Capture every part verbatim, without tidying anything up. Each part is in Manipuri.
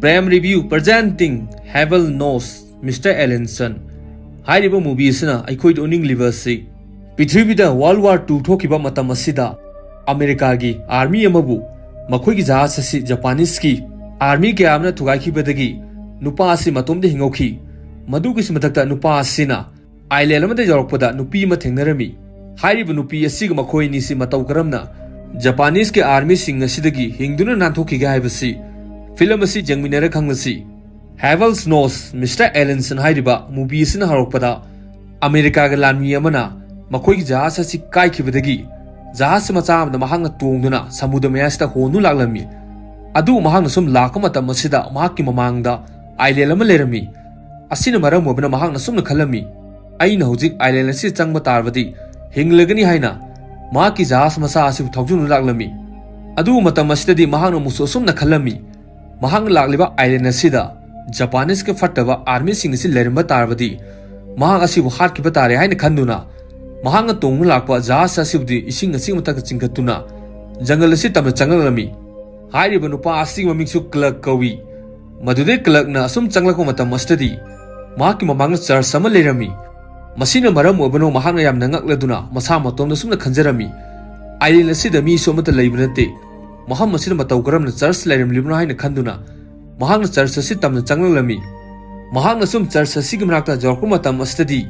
Prime Review presenting Heaven Knows Mister Ellenson ꯍꯥꯏꯔꯤꯕ movie ꯑꯁꯤꯅ ꯑꯩꯈꯣꯏꯗ ꯎꯠꯅꯤꯡꯂꯤꯕ ꯑꯁꯤ, ꯄ꯭ꯔꯤꯊꯤꯕꯤꯗ World War Two ꯊꯣꯛꯈꯤꯕ ꯃꯇꯝ ꯑꯁꯤꯗ ꯑꯃꯦꯔꯤꯀꯥꯒꯤ army ꯑꯃꯕꯨ ꯃꯈꯣꯏꯒꯤ ꯖꯍꯥꯖ ꯑꯁꯤ Japaneseꯀꯤ army ꯀꯌꯥ ꯑꯃꯅ ꯊꯨꯒꯥꯏꯈꯤꯕꯗꯒꯤ ꯅꯨꯄꯥ ꯑꯁꯤ ꯃꯇꯣꯝꯇ ꯍꯤꯡꯍꯧꯈꯤ꯫ ꯃꯗꯨꯒꯤꯁꯨ ꯃꯊꯛꯇ ꯅꯨꯄꯥ ꯑꯁꯤꯅ island ꯑꯃꯗ ꯌꯧꯔꯛꯄꯗ ꯅꯨꯄꯤ ꯑꯃ ꯊꯦꯡꯅꯔꯝꯃꯤ꯫ ꯍꯥꯏꯔꯤꯕ ꯅꯨꯄꯤ ꯑꯁꯤꯒ ꯃꯈꯣꯏ ꯑꯅꯤꯁꯤ ꯃꯇꯧ ꯀꯔꯝꯅ Japaneseꯀꯤ armyꯁꯤꯡ ꯑꯁꯤꯗꯒꯤ ꯍꯤꯡꯗꯨꯅ ꯅꯥꯟꯊꯣꯛꯈꯤꯒꯦ ꯍꯥꯏꯕꯁꯤ film ꯑꯁꯤ ꯌꯦꯡꯃꯤꯟꯅꯔ ꯈꯪꯂꯁꯤ꯫ Heaven Knows Mister Ellenson ꯍꯥꯏꯔꯤꯕ movie ꯑꯁꯤꯅ ꯍꯧꯔꯛꯄꯗ ꯑꯃꯦꯔꯤꯀꯥꯒꯤ ꯂꯥꯟꯃꯤ ꯑꯃꯅ ꯃꯈꯣꯏꯒꯤ ꯖꯍꯥꯖ ꯑꯁꯤ ꯀꯥꯏꯈꯤꯕꯗꯒꯤ ꯖꯍꯥꯖ ꯃꯆꯥ ꯑꯃꯗ ꯃꯍꯥꯛꯅ ꯇꯣꯡꯗꯨꯅ ꯁꯃꯨꯗ꯭ꯔ ꯃꯌꯥꯏꯁꯤꯗ ꯍꯣꯟꯗꯨꯅ ꯂꯥꯛꯂꯝꯃꯤ꯫ ꯑꯗꯨꯕꯨ ꯃꯍꯥꯛꯅ ꯁꯨꯝ ꯂꯥꯛꯄ ꯃꯇꯝ ꯑꯁꯤꯗ ꯃꯍꯥꯛꯀꯤ ꯃꯃꯥꯡꯗ island ꯑꯃ ꯂꯩꯔꯝꯃꯤ꯫ ꯑꯁꯤꯅ ꯃꯔꯝ ꯑꯣꯏꯕꯅ ꯃꯍꯥꯛꯅ ꯁꯨꯝꯅ ꯈꯜꯂꯝꯃꯤ, "ꯑꯩꯅ ꯍꯧꯖꯤꯛ island ꯑꯁꯤꯗ ꯆꯪꯕ ꯇꯥꯔꯕꯗꯤ ꯍꯤꯡꯂꯒꯅꯤ" ꯍꯥꯏꯅ ꯃꯍꯥꯛꯀꯤ ꯖꯍꯥꯖ ꯃꯆꯥ ꯑꯁꯤꯕꯨ ꯊꯧꯖꯤꯟꯗꯨꯅ ꯂꯥꯛꯂꯝꯃꯤ꯫ ꯑꯗꯨꯕꯨ ꯃꯇꯝ ꯑꯁꯤꯗꯗꯤ ꯃꯍꯥꯛꯅ ꯑꯃꯨꯛꯁꯨ ꯑꯁꯨꯝꯅ ꯈꯜꯂꯝꯃꯤ, ꯃꯍꯥꯛꯅ ꯂꯥꯛꯂꯤꯕ island ꯑꯁꯤꯗ Japaneseꯀꯤ ꯐꯠꯇꯕ armyꯁꯤꯡ ꯑꯁꯤ ꯂꯩꯔꯝꯕ ꯇꯥꯔꯕꯗꯤ ꯃꯍꯥꯛ ꯑꯁꯤꯕꯨ ꯍꯥꯠꯈꯤꯕ ꯇꯥꯔꯦ ꯍꯥꯏꯅ ꯈꯟꯗꯨꯅ ꯃꯍꯥꯛꯅ ꯇꯣꯡꯗꯨꯅ ꯂꯥꯛꯄ ꯖꯍꯥꯖ ꯑꯁꯤꯕꯨꯗꯤ ꯏꯁꯤꯡ ꯑꯁꯤꯒꯤ ꯃꯊꯛꯇ ꯆꯤꯡꯈꯠꯇꯨꯅ ꯖꯪꯒꯜ ꯑꯁꯤ ꯇꯝꯅ ꯆꯪꯂꯛꯂꯝꯃꯤ꯫ ꯍꯥꯏꯔꯤꯕ ꯅꯨꯄꯥ ꯑꯁꯤꯒꯤ ꯃꯃꯤꯡꯁꯨ Clark ꯀꯧꯏ꯫ ꯃꯗꯨꯗꯩ Clarkꯅ ꯑꯁꯨꯝ ꯆꯪꯂꯛꯄ ꯃꯇꯝ ꯑꯁꯤꯗꯗꯤ ꯃꯍꯥꯛꯀꯤ ꯃꯃꯥꯡꯗ church ꯑꯃ ꯂꯩꯔꯝꯃꯤ꯫ ꯃꯁꯤꯅ ꯃꯔꯝ ꯑꯣꯏꯕꯅ ꯃꯍꯥꯛꯅ ꯌꯥꯝꯅ ꯉꯛꯂꯗꯨꯅ ꯃꯁꯥ ꯃꯇꯣꯝꯗ ꯁꯨꯝꯅ ꯈꯟꯖꯔꯝꯃꯤ, "Island ꯑꯁꯤꯗ ꯃꯤꯁꯨ ꯑꯃꯠꯇ ꯂꯩꯕ ꯅꯠꯇꯦ, ꯃꯐꯝ ꯑꯁꯤꯗ ꯃꯇꯧ ꯀꯔꯝꯅ church ꯂꯩꯔꯝꯂꯤꯕꯅꯣ?" ꯍꯥꯏꯅ ꯈꯟꯗꯨꯅ ꯃꯍꯥꯛꯅ church ꯑꯁꯤ ꯇꯝꯅ ꯆꯪꯂꯛꯂꯝꯃꯤ꯫ ꯃꯍꯥꯛꯅ ꯁꯨꯝ church ꯑꯁꯤꯒꯤ ꯃꯅꯥꯛꯇ ꯌꯧꯔꯛꯄ ꯃꯇꯝ ꯑꯁꯤꯗꯗꯤ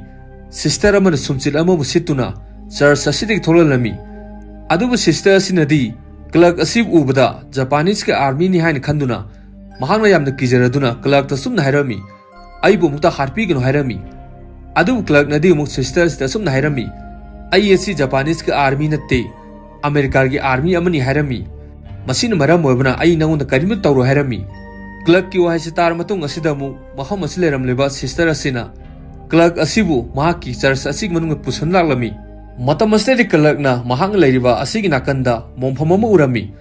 sister ꯑꯃꯅ ꯁꯨꯝꯆꯤꯠ ꯑꯃꯕꯨ ꯁꯤꯠꯇꯨꯅ church ꯑꯁꯤꯗꯒꯤ ꯊꯣꯛꯂꯛꯂꯝꯃꯤ꯫ ꯑꯗꯨꯕꯨ sister ꯑꯁꯤꯅꯗꯤ Clark ꯑꯁꯤꯕꯨ ꯎꯕꯗ Japaneseꯀꯤ armyꯅꯤ ꯍꯥꯏꯅ ꯈꯟꯗꯨꯅ ꯃꯍꯥꯛꯅ ꯌꯥꯝꯅ ꯀꯤꯖꯔꯗꯨꯅ Clarkꯇ ꯁꯨꯝꯅ ꯍꯥꯏꯔꯝꯃꯤ, "ꯑꯩꯕꯨ ꯑꯃꯨꯛꯇ ꯍꯥꯠꯄꯤꯒꯅꯨ" ꯍꯥꯏꯔꯝꯃꯤ꯫ ꯑꯗꯨꯕꯨ Clarkꯅꯗꯤ ꯑꯃꯨꯛ sister ꯑꯁꯤꯗ ꯑꯁꯨꯝꯅ ꯍꯥꯏꯔꯝꯃꯤ, "ꯑꯩ ꯑꯁꯤ Japaneseꯀꯤ army ꯅꯠꯇꯦ, ꯑꯃꯦꯔꯤꯀꯥꯒꯤ army ꯑꯃꯅꯤ" ꯍꯥꯏꯔꯝꯃꯤ꯫ "ꯃꯁꯤꯅ ꯃꯔꯝ ꯑꯣꯏꯕꯅ ꯑꯩ ꯅꯉꯣꯟꯗ ꯀꯔꯤꯝꯇ ꯇꯧꯔꯣꯏ" ꯍꯥꯏꯔꯝꯃꯤ꯫ Clarkꯀꯤ ꯋꯥꯍꯩꯁꯤ ꯇꯥꯔ ꯃꯇꯨꯡ ꯑꯁꯤꯗ ꯑꯃꯨꯛ ꯃꯐꯝ ꯑꯁꯤ ꯂꯩꯔꯝꯂꯤꯕ sister ꯑꯁꯤꯅ Clark ꯑꯁꯤꯕꯨ ꯃꯍꯥꯛꯀꯤ church ꯑꯁꯤꯒꯤ ꯃꯅꯨꯡꯗ ꯄꯨꯁꯤꯟ ꯂꯥꯛꯂꯝꯃꯤ꯫ ꯃꯇꯝ ꯑꯁꯤꯗꯗꯤ Clarkꯅ ꯃꯍꯥꯛꯅ ꯂꯩꯔꯤꯕ ꯑꯁꯤꯒꯤ ꯅꯥꯀꯟꯗ ꯃꯣꯡꯐꯝ ꯑꯃ ꯎꯔꯝꯃꯤ꯫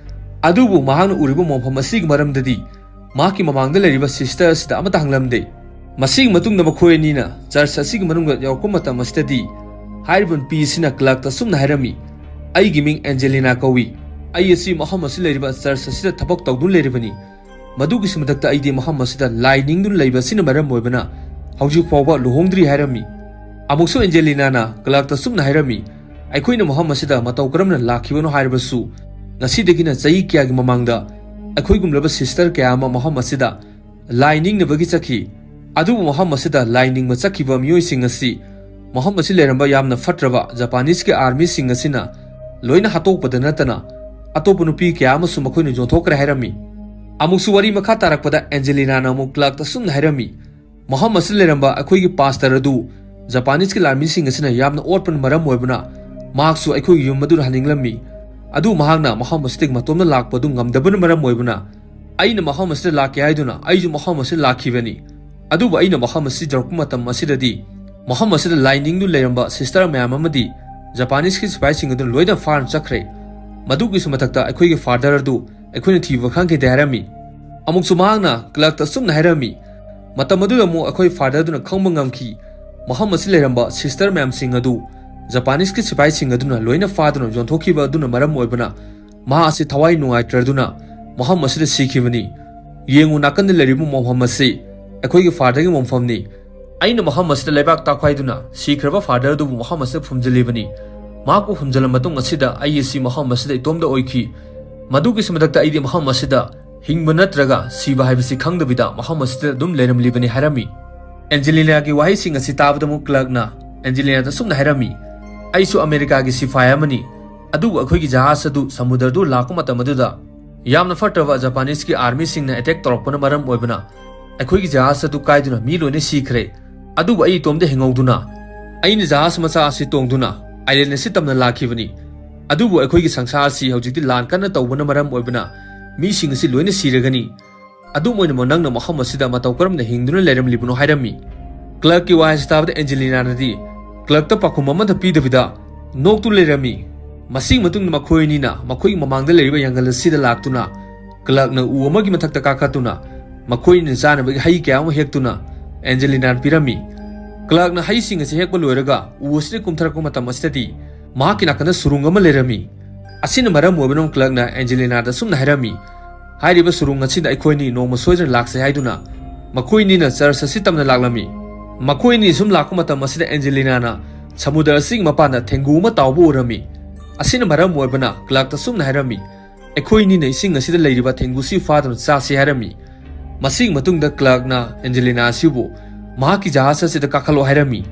ꯑꯗꯨꯕꯨ ꯃꯍꯥꯛꯅ ꯎꯔꯤꯕ ꯃꯣꯡꯐꯝ ꯑꯁꯤꯒꯤ ꯃꯔꯝꯗꯗꯤ ꯃꯍꯥꯛꯀꯤ ꯃꯃꯥꯡꯗ ꯂꯩꯔꯤꯕ sister ꯑꯁꯤꯗ ꯑꯃꯠꯇ ꯍꯪꯂꯝꯗꯦ꯫ ꯃꯁꯤꯒꯤ ꯃꯇꯨꯡꯗ ꯃꯈꯣꯏ ꯑꯅꯤꯅ church ꯑꯁꯤꯒꯤ ꯃꯅꯨꯡꯗ ꯌꯧꯔꯛꯄ ꯃꯇꯝ ꯑꯁꯤꯗꯗꯤ ꯍꯥꯏꯔꯤꯕ ꯅꯨꯄꯤ ꯑꯁꯤꯅ Clarkꯇ ꯑꯁꯨꯝꯅ ꯍꯥꯏꯔꯝꯃꯤ, "ꯑꯩꯒꯤ ꯃꯤꯡ Angelina ꯀꯧꯏ꯫ ꯑꯩ ꯑꯁꯤ ꯃꯐꯝ ꯑꯁꯤ ꯂꯩꯔꯤꯕ church ꯑꯁꯤꯗ ꯊꯕꯛ ꯇꯧꯗꯨꯅ ꯂꯩꯔꯤꯕꯅꯤ꯫ ꯃꯗꯨꯒꯤꯁꯨ ꯃꯊꯛꯇ ꯑꯩꯗꯤ ꯃꯐꯝ ꯑꯁꯤꯗ ꯂꯥꯏ ꯅꯤꯡꯗꯨꯅ ꯂꯩꯕ ꯑꯁꯤꯅ ꯃꯔꯝ ꯑꯣꯏꯕꯅ ꯍꯧꯖꯤꯛ ꯐꯥꯎꯕ ꯂꯨꯍꯣꯡꯗ꯭ꯔꯤ ꯍꯥꯏꯔꯝꯃꯤ꯫ ꯑꯃꯨꯛꯁꯨ ꯑꯦꯟꯖꯦꯂꯤꯅꯥꯅ ꯀ꯭ꯂꯥꯔꯛꯇ ꯑꯁꯨꯝꯅ ꯍꯥꯏꯔꯝꯃꯤ, "ꯑꯩꯈꯣꯏꯅ ꯃꯐꯝ ꯑꯁꯤꯗ ꯃꯇꯧ ꯀꯔꯝꯅ ꯂꯥꯛꯈꯤꯕꯅꯣ ꯍꯥꯏꯔꯕꯁꯨ, ꯉꯁꯤꯗꯒꯤꯅ ꯆꯍꯤ ꯀꯌꯥꯒꯤ ꯃꯃꯥꯡꯗ ꯑꯩꯈꯣꯏꯒꯨꯝꯂꯕ ꯁꯤꯁꯇꯔ ꯀꯌꯥ ꯑꯃ ꯃꯐꯝ ꯑꯁꯤꯗ ꯂꯥꯏ ꯅꯤꯡꯅꯕꯒꯤ ꯆꯠꯈꯤ꯫ ꯑꯗꯨꯕꯨ ꯃꯐꯝ ꯑꯁꯤꯗ ꯂꯥꯏ ꯅꯤꯡꯕ ꯆꯠꯈꯤꯕ ꯃꯤꯑꯣꯏꯁꯤꯡ ꯑꯁꯤ ꯃꯐꯝ ꯑꯁꯤ ꯂꯩꯔꯝꯕ ꯌꯥꯝꯅ ꯐꯠꯇ꯭ꯔꯕ ꯖꯄꯥꯅꯤꯁꯀꯤ ꯑꯥꯔꯃꯤꯁꯤꯡ ꯑꯁꯤꯅ ꯂꯣꯏꯅ ꯍꯥꯠꯇꯣꯛꯄꯗ ꯅꯠꯇꯅ ꯑꯇꯣꯞꯄ ꯅꯨꯄꯤ ꯀꯌꯥ ꯑꯃꯁꯨ ꯃꯈꯣꯏꯅ ꯌꯣꯟꯊꯣꯛꯈ꯭ꯔꯦ" ꯍꯥꯏꯔꯝꯃꯤ꯫ ꯑꯃꯨꯛꯁꯨ ꯋꯥꯔꯤ ꯃꯈꯥ ꯇꯥꯔꯛꯄꯗ ꯑꯦꯟꯖꯦꯂꯤꯅꯥꯅ ꯑꯃꯨꯛ ꯀ꯭ꯂꯥꯔꯛꯇ ꯑꯁꯨꯝꯅ ꯍꯥꯏꯔꯝꯃꯤ, "ꯃꯐꯝ ꯑꯁꯤꯗ ꯂꯩꯔꯝꯕ ꯑꯩꯈꯣꯏꯒꯤ ꯄꯥꯁꯇꯔ ꯑꯗꯨ ꯖꯄꯥꯅꯤꯁꯀꯤ ꯂꯥꯟꯃꯤꯁꯤꯡ ꯑꯁꯤꯅ ꯌꯥꯝꯅ ꯑꯣꯠꯄꯅ ꯃꯔꯝ ꯑꯣꯏꯕꯅ ꯃꯍꯥꯛꯁꯨ ꯑꯩꯈꯣꯏꯒꯤ ꯌꯨꯝ ꯑꯗꯨꯗ ꯍꯟꯅꯤꯡꯂꯝꯃꯤ꯫ ꯑꯗꯨ ꯃꯍꯥꯛꯅ ꯃꯐꯝ ꯑꯁꯤꯗꯒꯤ ꯃꯇꯣꯝꯅ ꯂꯥꯛꯄ ꯑꯗꯨ ꯉꯝꯗꯕꯅ ꯃꯔꯝ ꯑꯣꯏꯕꯅ ꯑꯩꯅ ꯃꯐꯝ ꯑꯁꯤꯗ ꯂꯥꯛꯀꯦ ꯍꯥꯏꯗꯨꯅ ꯑꯩꯁꯨ ꯃꯐꯝ ꯑꯁꯤꯗ ꯂꯥꯛꯈꯤꯕꯅꯤ꯫ ꯑꯗꯨꯕꯨ ꯑꯩꯅ ꯃꯐꯝ ꯑꯁꯤ ꯌꯧꯔꯛꯄ ꯃꯇꯝ ꯑꯁꯤꯗꯗꯤ ꯃꯐꯝ ꯑꯁꯤꯗ ꯂꯥꯏ ꯅꯤꯡꯗꯨꯅ ꯂꯩꯔꯝꯕ ꯁꯤꯁꯇꯔ ꯃꯌꯥꯝ ꯑꯃꯗꯤ ꯖꯄꯥꯅꯤꯁꯀꯤ ꯁꯤꯐꯥꯏꯁꯤꯡ ꯑꯗꯨ ꯂꯣꯏꯅ ꯐꯥꯔ ꯆꯠꯈ꯭ꯔꯦ꯫ ꯃꯗꯨꯒꯤꯁꯨ ꯃꯊꯛꯇ ꯑꯩꯈꯣꯏꯒꯤ ꯐꯥꯗꯔ ꯑꯗꯨ ꯑꯩꯈꯣꯏꯅ ꯊꯤꯕ ꯈꯪꯈꯤꯗꯦ" ꯍꯥꯏꯔꯝꯃꯤ꯫ ꯑꯃꯨꯛꯁꯨ ꯃꯍꯥꯛꯅ ꯀ꯭ꯂꯥꯔꯛꯇ ꯑꯁꯨꯝꯅ ꯍꯥꯏꯔꯝꯃꯤ, "ꯃꯇꯝ ꯑꯗꯨꯗ ꯑꯃꯨꯛ ꯑꯩꯈꯣꯏ ꯐꯥꯗꯔ ꯑꯗꯨꯅ ꯈꯪꯕ ꯉꯝꯈꯤ, ꯃꯐꯝ ꯑꯁꯤ ꯂꯩꯔꯝꯕ ꯁꯤꯁꯇꯔ ꯃꯌꯥꯝꯁꯤꯡ ꯑꯗꯨ ꯖꯄꯥꯅꯤꯁꯀꯤ ꯁꯤꯐꯥꯏꯁꯤꯡ ꯑꯗꯨꯅ ꯂꯣꯏꯅ ꯐꯥꯗꯨꯅ ꯌꯣꯟꯊꯣꯛꯈꯤꯕ ꯑꯗꯨꯅ ꯃꯔꯝ ꯑꯣꯏꯕꯅ ꯃꯍꯥꯛ ꯑꯁꯤ ꯊꯋꯥꯏ ꯅꯨꯡꯉꯥꯏꯇ꯭ꯔꯗꯨꯅ ꯃꯐꯝ ꯑꯁꯤꯗ ꯁꯤꯈꯤꯕꯅꯤ꯫ ꯌꯦꯡꯉꯨ, ꯅꯥꯀꯟꯗ ꯂꯩꯔꯤꯕ ꯃꯐꯝ ꯑꯁꯤ ꯑꯩꯈꯣꯏꯒꯤ ꯐꯥꯗꯔꯒꯤ ꯃꯐꯝꯅꯤ꯫ ꯑꯩꯅ ꯃꯐꯝ ꯑꯁꯤꯗ ꯂꯩꯕꯥꯛ ꯇꯥꯛꯈꯥꯏꯗꯨꯅ ꯁꯤꯈ꯭ꯔꯕ ꯐꯥꯗꯔ ꯑꯗꯨꯕꯨ ꯃꯐꯝ ꯑꯁꯤꯗ ꯐꯨꯝꯖꯤꯜꯂꯤꯕꯅꯤ꯫ ꯃꯍꯥꯛꯄꯨ ꯐꯨꯝꯖꯤꯜꯂꯕ ꯃꯇꯨꯡ ꯑꯁꯤꯗ ꯑꯩ ꯑꯁꯤ ꯃꯐꯝ ꯑꯁꯤꯗ ꯏꯇꯣꯝꯇ ꯑꯣꯏꯈꯤ꯫ ꯃꯗꯨꯒꯤꯁꯨ ꯃꯊꯛꯇ ꯑꯩꯗꯤ ꯃꯐꯝ ꯑꯁꯤꯗ ꯍꯤꯡꯕ ꯅꯠꯇ꯭ꯔꯒ ꯁꯤꯕ ꯍꯥꯏꯕꯁꯤ ꯈꯪꯗꯕꯤꯗ ꯃꯐꯝ ꯑꯁꯤꯗ ꯑꯗꯨꯝ ꯂꯩꯔꯝꯂꯤꯕꯅꯤ" ꯍꯥꯏꯔꯝꯃꯤ꯫ ꯑꯦꯟꯖꯦꯂꯤꯅꯥꯒꯤ ꯋꯥꯍꯩꯁꯤꯡ ꯑꯁꯤ ꯇꯥꯕꯗ ꯑꯃꯨꯛ ꯀ꯭ꯂꯥꯔꯛꯅ ꯑꯦꯟꯖꯦꯂꯤꯅꯥꯗ ꯑꯁꯨꯝꯅ ꯍꯥꯏꯔꯝꯃꯤ, "ꯑꯩꯁꯨ ꯑꯃꯦꯔꯤꯀꯥꯒꯤ ꯁꯤꯐꯥꯏ ꯑꯃꯅꯤ, ꯑꯗꯨꯕꯨ ꯑꯩꯈꯣꯏꯒꯤ ꯖꯍꯥꯖ ꯑꯗꯨ ꯁꯃꯨꯗ꯭ꯔꯗꯨ ꯂꯥꯛꯄ ꯃꯇꯝ ꯑꯗꯨꯗ ꯌꯥꯝꯅ ꯐꯠꯇ꯭ꯔꯕ ꯖꯄꯥꯅꯤꯁꯀꯤ ꯑꯥꯔꯃꯤꯁꯤꯡꯅ ꯑꯦꯇꯦꯛ ꯇꯧꯔꯛꯄꯅ ꯃꯔꯝ ꯑꯣꯏꯕꯅ ꯑꯩꯈꯣꯏꯒꯤ ꯖꯍꯥꯖ ꯑꯗꯨ ꯀꯥꯏꯗꯨꯅ ꯃꯤ ꯂꯣꯏꯅ ꯁꯤꯈ꯭ꯔꯦ꯫ ꯑꯗꯨꯕꯨ ꯑꯩ ꯏꯇꯣꯝꯇ ꯍꯤꯡꯍꯧꯗꯨꯅ ꯑꯩꯅ ꯖꯍꯥꯖ ꯃꯆꯥ ꯑꯁꯤ ꯇꯣꯡꯗꯨꯅ ꯑꯥꯏꯂꯦꯟ ꯑꯁꯤ ꯇꯝꯅ ꯂꯥꯛꯈꯤꯕꯅꯤ꯫ ꯑꯗꯨꯕꯨ ꯑꯩꯈꯣꯏꯒꯤ ꯁꯪꯁꯥꯔ ꯑꯁꯤ ꯍꯧꯖꯤꯛꯇꯤ ꯂꯥꯟ ꯀꯟꯅ ꯇꯧꯕꯅ ꯃꯔꯝ ꯑꯣꯏꯕꯅ ꯃꯤꯁꯤꯡ ꯑꯁꯤ ꯂꯣꯏꯅ ꯁꯤꯔꯒꯅꯤ꯫ ꯑꯗꯨꯝ ꯑꯣꯏꯅꯃꯛ ꯅꯪꯅ ꯃꯐꯝ ꯑꯁꯤꯗ ꯃꯇꯧ ꯀꯔꯝꯅ ꯍꯤꯡꯗꯨꯅ ꯂꯩꯔꯝꯂꯤꯕꯅꯣ?" ꯍꯥꯏꯔꯝꯃꯤ꯫ ꯀ꯭ꯂꯥꯔꯛꯀꯤ ꯋꯥꯍꯩ ꯑꯁꯤ ꯇꯥꯕꯗ ꯑꯦꯟꯖꯦꯂꯤꯅꯥꯅꯗꯤ ꯀ꯭ꯂꯥꯔꯛꯇ ꯄꯥꯎꯈꯨꯝ ꯑꯃꯠꯇ ꯄꯤꯗꯕꯤꯗ ꯅꯣꯛꯇꯨꯅ ꯂꯩꯔꯝꯃꯤ꯫ ꯃꯁꯤꯒꯤ ꯃꯇꯨꯡꯗ ꯃꯈꯣꯏ ꯑꯅꯤꯅ ꯃꯈꯣꯏꯒꯤ ꯃꯃꯥꯡꯗ ꯂꯩꯔꯤꯕ ꯌꯥꯡꯒꯜ ꯑꯁꯤꯗ ꯂꯥꯛꯇꯨꯅ ꯀ꯭ꯂꯥꯔꯛꯅ ꯎ ꯑꯃꯒꯤ ꯃꯊꯛꯇ ꯀꯥꯈꯠꯇꯨꯅ ꯃꯈꯣꯏꯅ ꯆꯥꯅꯕꯒꯤ ꯍꯩ ꯀꯌꯥ ꯑꯃ ꯍꯦꯛꯇꯨꯅ ꯑꯦꯟꯖꯦꯂꯤꯅꯥꯗ ꯄꯤꯔꯝꯃꯤ꯫ ꯀ꯭ꯂꯥꯔꯛꯅ ꯍꯩꯁꯤꯡ ꯑꯁꯤ ꯍꯦꯛꯄ ꯂꯣꯏꯔꯒ ꯎ ꯑꯁꯤꯗ ꯀꯨꯝꯊꯔꯛꯄ ꯃꯇꯝ ꯑꯁꯤꯗꯗꯤ ꯃꯍꯥꯛꯀꯤ ꯅꯥꯀꯟꯗ ꯁꯨꯔꯨꯡ ꯑꯃ ꯂꯩꯔꯝꯃꯤ꯫ ꯑꯁꯤꯅ ꯃꯔꯝ ꯑꯣꯏꯕꯅ ꯀ꯭ꯂꯥꯔꯛꯅ ꯑꯦꯟꯖꯦꯂꯤꯅꯥꯗ ꯑꯁꯨꯝꯅ ꯍꯥꯏꯔꯝꯃꯤ, ꯍꯥꯏꯔꯤꯕ ꯁꯨꯔꯨꯡ ꯑꯁꯤꯗ ꯑꯩꯈꯣꯏꯅꯤ ꯅꯣꯡꯃ ꯁꯣꯏꯗꯅ ꯂꯥꯛꯁꯦ ꯍꯥꯏꯗꯨꯅ ꯃꯈꯣꯏꯅꯤꯅ ꯆꯔꯆ ꯑꯁꯤ ꯇꯝꯅ ꯂꯥꯛꯂꯝꯃꯤ꯫ ꯃꯈꯣꯏꯅꯤ ꯁꯨꯝ ꯂꯥꯛꯄ ꯃꯇꯝ ꯑꯁꯤꯗ ꯑꯦꯟꯖꯦꯂꯤꯅꯥꯅ ꯁꯃꯨꯗ꯭ꯔ ꯑꯁꯤꯒꯤ ꯃꯄꯥꯟꯗ ꯊꯦꯡꯒꯨ ꯑꯃ ꯇꯥꯎꯕ ꯎꯔꯝꯃꯤ꯫ ꯑꯁꯤꯅ ꯃꯔꯝ ꯑꯣꯏꯕꯅ ꯀ꯭ꯂꯥꯔꯛꯇ ꯁꯨꯝꯅ ꯍꯥꯏꯔꯝꯃꯤ, "ꯑꯩꯈꯣꯏꯅꯤꯅ ꯏꯁꯤꯡ ꯑꯁꯤꯗ ꯂꯩꯔꯤꯕ ꯊꯦꯡꯒꯨꯁꯤ ꯐꯥꯗꯨꯅ ꯆꯥꯁꯤ" ꯍꯥꯏꯔꯝꯃꯤ꯫ ꯃꯁꯤꯒꯤ ꯃꯇꯨꯡꯗ ꯀ꯭ꯂꯥꯔꯛꯅ ꯑꯦꯟꯖꯦꯂꯤꯅꯥ ꯑꯁꯤꯕꯨ ꯃꯍꯥꯛꯀꯤ ꯖꯍꯥꯖ ꯑꯁꯤꯗ ꯀꯥꯈꯠꯂꯣ ꯍꯥꯏꯔꯝꯃꯤ꯫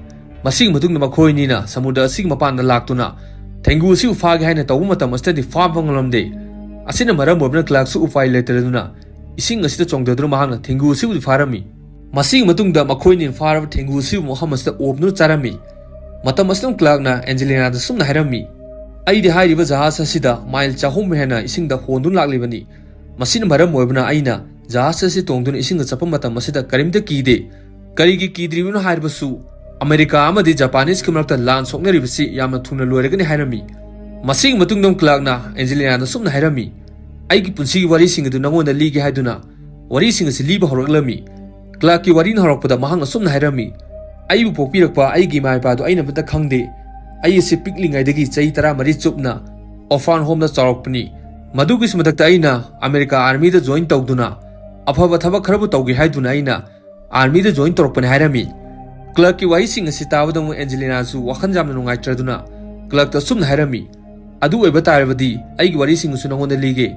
ꯃꯁꯤꯒꯤ ꯃꯇꯨꯡꯗ ꯃꯈꯣꯏ ꯑꯅꯤꯅ ꯁꯃꯨꯗ꯭ꯔ ꯑꯁꯤꯒꯤ ꯃꯄꯥꯟꯗ ꯂꯥꯛꯇꯨꯅ ꯊꯦꯡꯒꯨ ꯑꯁꯤꯕꯨ ꯐꯥꯒꯦ ꯍꯥꯏꯅ ꯇꯧꯕ ꯃꯇꯝ ꯑꯁꯤꯗꯗꯤ ꯐꯥꯕ ꯉꯝꯂꯝꯗꯦ꯫ ꯑꯁꯤꯅ ꯃꯔꯝ ꯑꯣꯏꯗꯨꯅ ꯀ꯭ꯂꯥꯔꯛꯁꯨ ꯎꯄꯥꯏ ꯂꯩꯇꯗꯨꯅ ꯏꯁꯤꯡ ꯑꯁꯤꯗ ꯆꯣꯡꯊꯗꯨꯅ ꯃꯍꯥꯛꯅ ꯊꯦꯡꯒꯨ ꯑꯁꯤꯕꯨꯗꯤ ꯐꯥꯔꯝꯃꯤ꯫ ꯃꯁꯤꯒꯤ ꯃꯇꯨꯡꯗ ꯃꯈꯣꯏꯅ ꯐꯥꯔꯕ ꯊꯦꯡꯒꯨ ꯑꯁꯤꯕꯨ ꯃꯐꯝ ꯑꯁꯤꯗ ꯑꯣꯝꯗꯨꯅ ꯆꯥꯔꯝꯃꯤ꯫ ꯃꯇꯝ ꯑꯁꯤꯗ ꯀ꯭ꯂꯥꯔꯛꯅ ꯑꯦꯟꯖꯦꯂꯤꯅꯥꯗ ꯁꯨꯝꯅ ꯍꯥꯏꯔꯝꯃꯤ, "ꯑꯩꯗꯤ ꯍꯥꯏꯔꯤꯕ ꯖꯍꯥꯖ ꯑꯁꯤꯗ ꯃꯥꯏꯜ ꯆꯍꯨꯝ ꯍꯦꯟꯅ ꯏꯁꯤꯡꯗ ꯍꯣꯟꯗꯨꯅ ꯂꯥꯛꯂꯤꯕꯅꯤ꯫ ꯃꯁꯤꯅ ꯃꯔꯝ ꯑꯣꯏꯕꯅ ꯑꯩꯅ ꯖꯍꯥꯖ ꯑꯁꯤ ꯇꯣꯡꯗꯨꯅ ꯏꯁꯤꯡꯗ ꯆꯠꯄ ꯃꯇꯝ ꯑꯁꯤꯗ ꯀꯔꯤꯝꯇ ꯀꯤꯗꯦ꯫ ꯀꯔꯤꯒꯤ ꯀꯤꯗ꯭ꯔꯤꯕꯅꯣ ꯍꯥꯏꯔꯕꯁꯨ ꯑꯃꯦꯔꯤꯀꯥ ꯑꯃꯗꯤ ꯖꯄꯥꯅꯤꯁꯀꯤ ꯃꯔꯛꯇ ꯂꯥꯟ ꯁꯣꯛꯅꯔꯤꯕꯁꯤ ꯌꯥꯝꯅ ꯊꯨꯅ ꯂꯣꯏꯔꯒꯅꯤ" ꯍꯥꯏꯔꯝꯃꯤ꯫ ꯃꯁꯤꯒꯤ ꯃꯇꯨꯡꯗ ꯀ꯭ꯂꯥꯔꯛꯅ ꯑꯦꯟꯖꯦꯂꯤꯅꯥꯗ ꯁꯨꯝꯅ ꯍꯥꯏꯔꯝꯃꯤ, "ꯑꯩꯒꯤ ꯄꯨꯟꯁꯤꯒꯤ ꯋꯥꯔꯤꯁꯤꯡ ꯑꯗꯨ ꯅꯉꯣꯟꯗ ꯂꯤꯒꯦ" ꯍꯥꯏꯗꯨꯅ ꯋꯥꯔꯤꯁꯤꯡ ꯑꯁꯤ ꯂꯤꯕ ꯍꯧꯔꯛꯂꯝꯃꯤ꯫ ꯀ꯭ꯂꯥꯔꯛꯀꯤ ꯋꯥꯔꯤꯅ ꯍꯧꯔꯛꯄꯗ ꯃꯍꯥꯛꯅ ꯁꯨꯝꯅ ꯍꯥꯏꯔꯝꯃꯤ, "ꯑꯩꯕꯨ ꯄꯣꯛꯄꯤꯔꯛꯄ ꯑꯩꯒꯤ ꯏꯃꯥ ꯏꯄꯥꯗꯨ ꯑꯩꯅ ꯑꯃꯠꯇ ꯈꯪꯗꯦ꯫ ꯑꯩ ꯑꯁꯤ ꯄꯤꯛꯂꯤꯉꯩꯗꯒꯤ ꯆꯍꯤ ꯇꯔꯥꯃꯔꯤ ꯆꯨꯞꯅ orphan homeꯗ ꯆꯥꯎꯔꯛꯄꯅꯤ꯫ ꯃꯗꯨꯒꯤꯁꯨ ꯃꯊꯛꯇ ꯑꯩꯅ ꯑꯃꯦꯔꯤꯀꯥ ꯑꯥꯔꯃꯤꯗ join ꯇꯧꯗꯨꯅ ꯑꯐꯕ ꯊꯕꯛ ꯈꯔꯕꯨ ꯇꯧꯒꯦ ꯍꯥꯏꯗꯨꯅ ꯑꯩꯅ ꯑꯥꯔꯃꯤꯗ join ꯇꯧꯔꯛꯄꯅꯤ" ꯍꯥꯏꯔꯝꯃꯤ꯫ ꯀ꯭ꯂꯥꯔꯛꯀꯤ ꯋꯥꯍꯩꯁꯤꯡ ꯑꯁꯤ ꯇꯥꯕꯗ ꯑꯃꯨꯛ ꯑꯦꯟꯖꯦꯂꯤꯅꯥꯁꯨ ꯋꯥꯈꯜ ꯌꯥꯝꯅ ꯅꯨꯡꯉꯥꯏꯇ꯭ꯔꯗꯨꯅ ꯀ꯭ꯂꯥꯔꯛꯇ ꯑꯁꯨꯝꯅ ꯍꯥꯏꯔꯝꯃꯤ, "ꯑꯗꯨ ꯑꯣꯏꯕ ꯇꯥꯔꯕꯗꯤ ꯑꯩꯒꯤ ꯋꯥꯔꯤꯁꯤꯡ ꯑꯁꯨ ꯅꯉꯣꯟꯗ ꯂꯤꯒꯦ꯫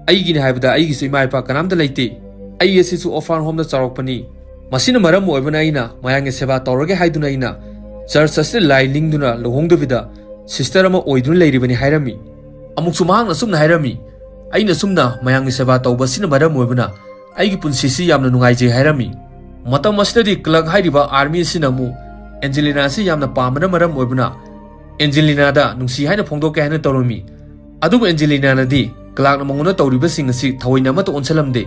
ꯑꯩꯒꯤꯅꯤ ꯍꯥꯏꯕꯗ ꯑꯩꯒꯤꯁꯨ ꯏꯃꯥ ꯏꯄꯥ ꯀꯅꯥꯝꯇ ꯂꯩꯇꯦ꯫ ꯑꯩ ꯑꯁꯤꯁꯨ orphan homeꯗ ꯆꯥꯎꯔꯛꯄꯅꯤ꯫ ꯃꯁꯤꯅ ꯃꯔꯝ ꯑꯣꯏꯕꯅ ꯑꯩꯅ ꯃꯌꯥꯝꯒꯤ ꯁꯦꯕꯥ ꯇꯧꯔꯒꯦ ꯍꯥꯏꯗꯨꯅ ꯑꯩꯅ ꯆꯔꯆ ꯑꯁꯤꯗ ꯂꯥꯏ ꯅꯤꯡꯗꯨꯅ ꯂꯨꯍꯣꯡꯗꯕꯤꯗ sister ꯑꯃ ꯑꯣꯏꯗꯨꯅ ꯂꯩꯔꯤꯕꯅꯤ" ꯍꯥꯏꯔꯝꯃꯤ꯫ ꯑꯃꯨꯛꯁꯨ ꯃꯍꯥꯛꯅ ꯑꯁꯨꯝꯅ ꯍꯥꯏꯔꯝꯃꯤ, "ꯑꯩꯅ ꯑꯁꯨꯝꯅ ꯃꯌꯥꯝꯒꯤ ꯁꯦꯕꯥ ꯇꯧꯕ ꯑꯁꯤꯅ ꯃꯔꯝ ꯑꯣꯏꯕꯅ ꯑꯩꯒꯤ ꯄꯨꯟꯁꯤꯁꯤ ꯌꯥꯝꯅ ꯅꯨꯡꯉꯥꯏꯖꯩ" ꯍꯥꯏꯔꯝꯃꯤ꯫ ꯃꯇꯝ ꯑꯁꯤꯗꯗꯤ ꯀ꯭ꯂꯥꯔꯛ ꯍꯥꯏꯔꯤꯕ ꯑꯥꯔꯃꯤ ꯑꯁꯤꯅ ꯑꯃꯨꯛ ꯑꯦꯟꯖꯦꯂꯤꯅꯥ ꯑꯁꯤ ꯌꯥꯝꯅ ꯄꯥꯝꯕꯅ ꯃꯔꯝ ꯑꯣꯏꯕꯅ ꯑꯦꯟꯖꯦꯂꯤꯅꯥꯗ ꯅꯨꯡꯁꯤ ꯍꯥꯏꯅ ꯐꯣꯡꯗꯣꯛꯀꯦ ꯍꯥꯏꯅ ꯇꯧꯔꯝꯃꯤ꯫ ꯑꯗꯨꯕꯨ ꯑꯦꯟꯖꯦꯂꯤꯅꯥꯅꯗꯤ ꯀ꯭ꯂꯥꯔꯛꯅ ꯃꯉꯣꯟꯗ ꯇꯧꯔꯤꯕꯁꯤꯡ ꯑꯁꯤ ꯊꯑꯣꯏꯅ ꯑꯃꯠꯇ ꯑꯣꯟꯁꯤꯜꯂꯝꯗꯦ꯫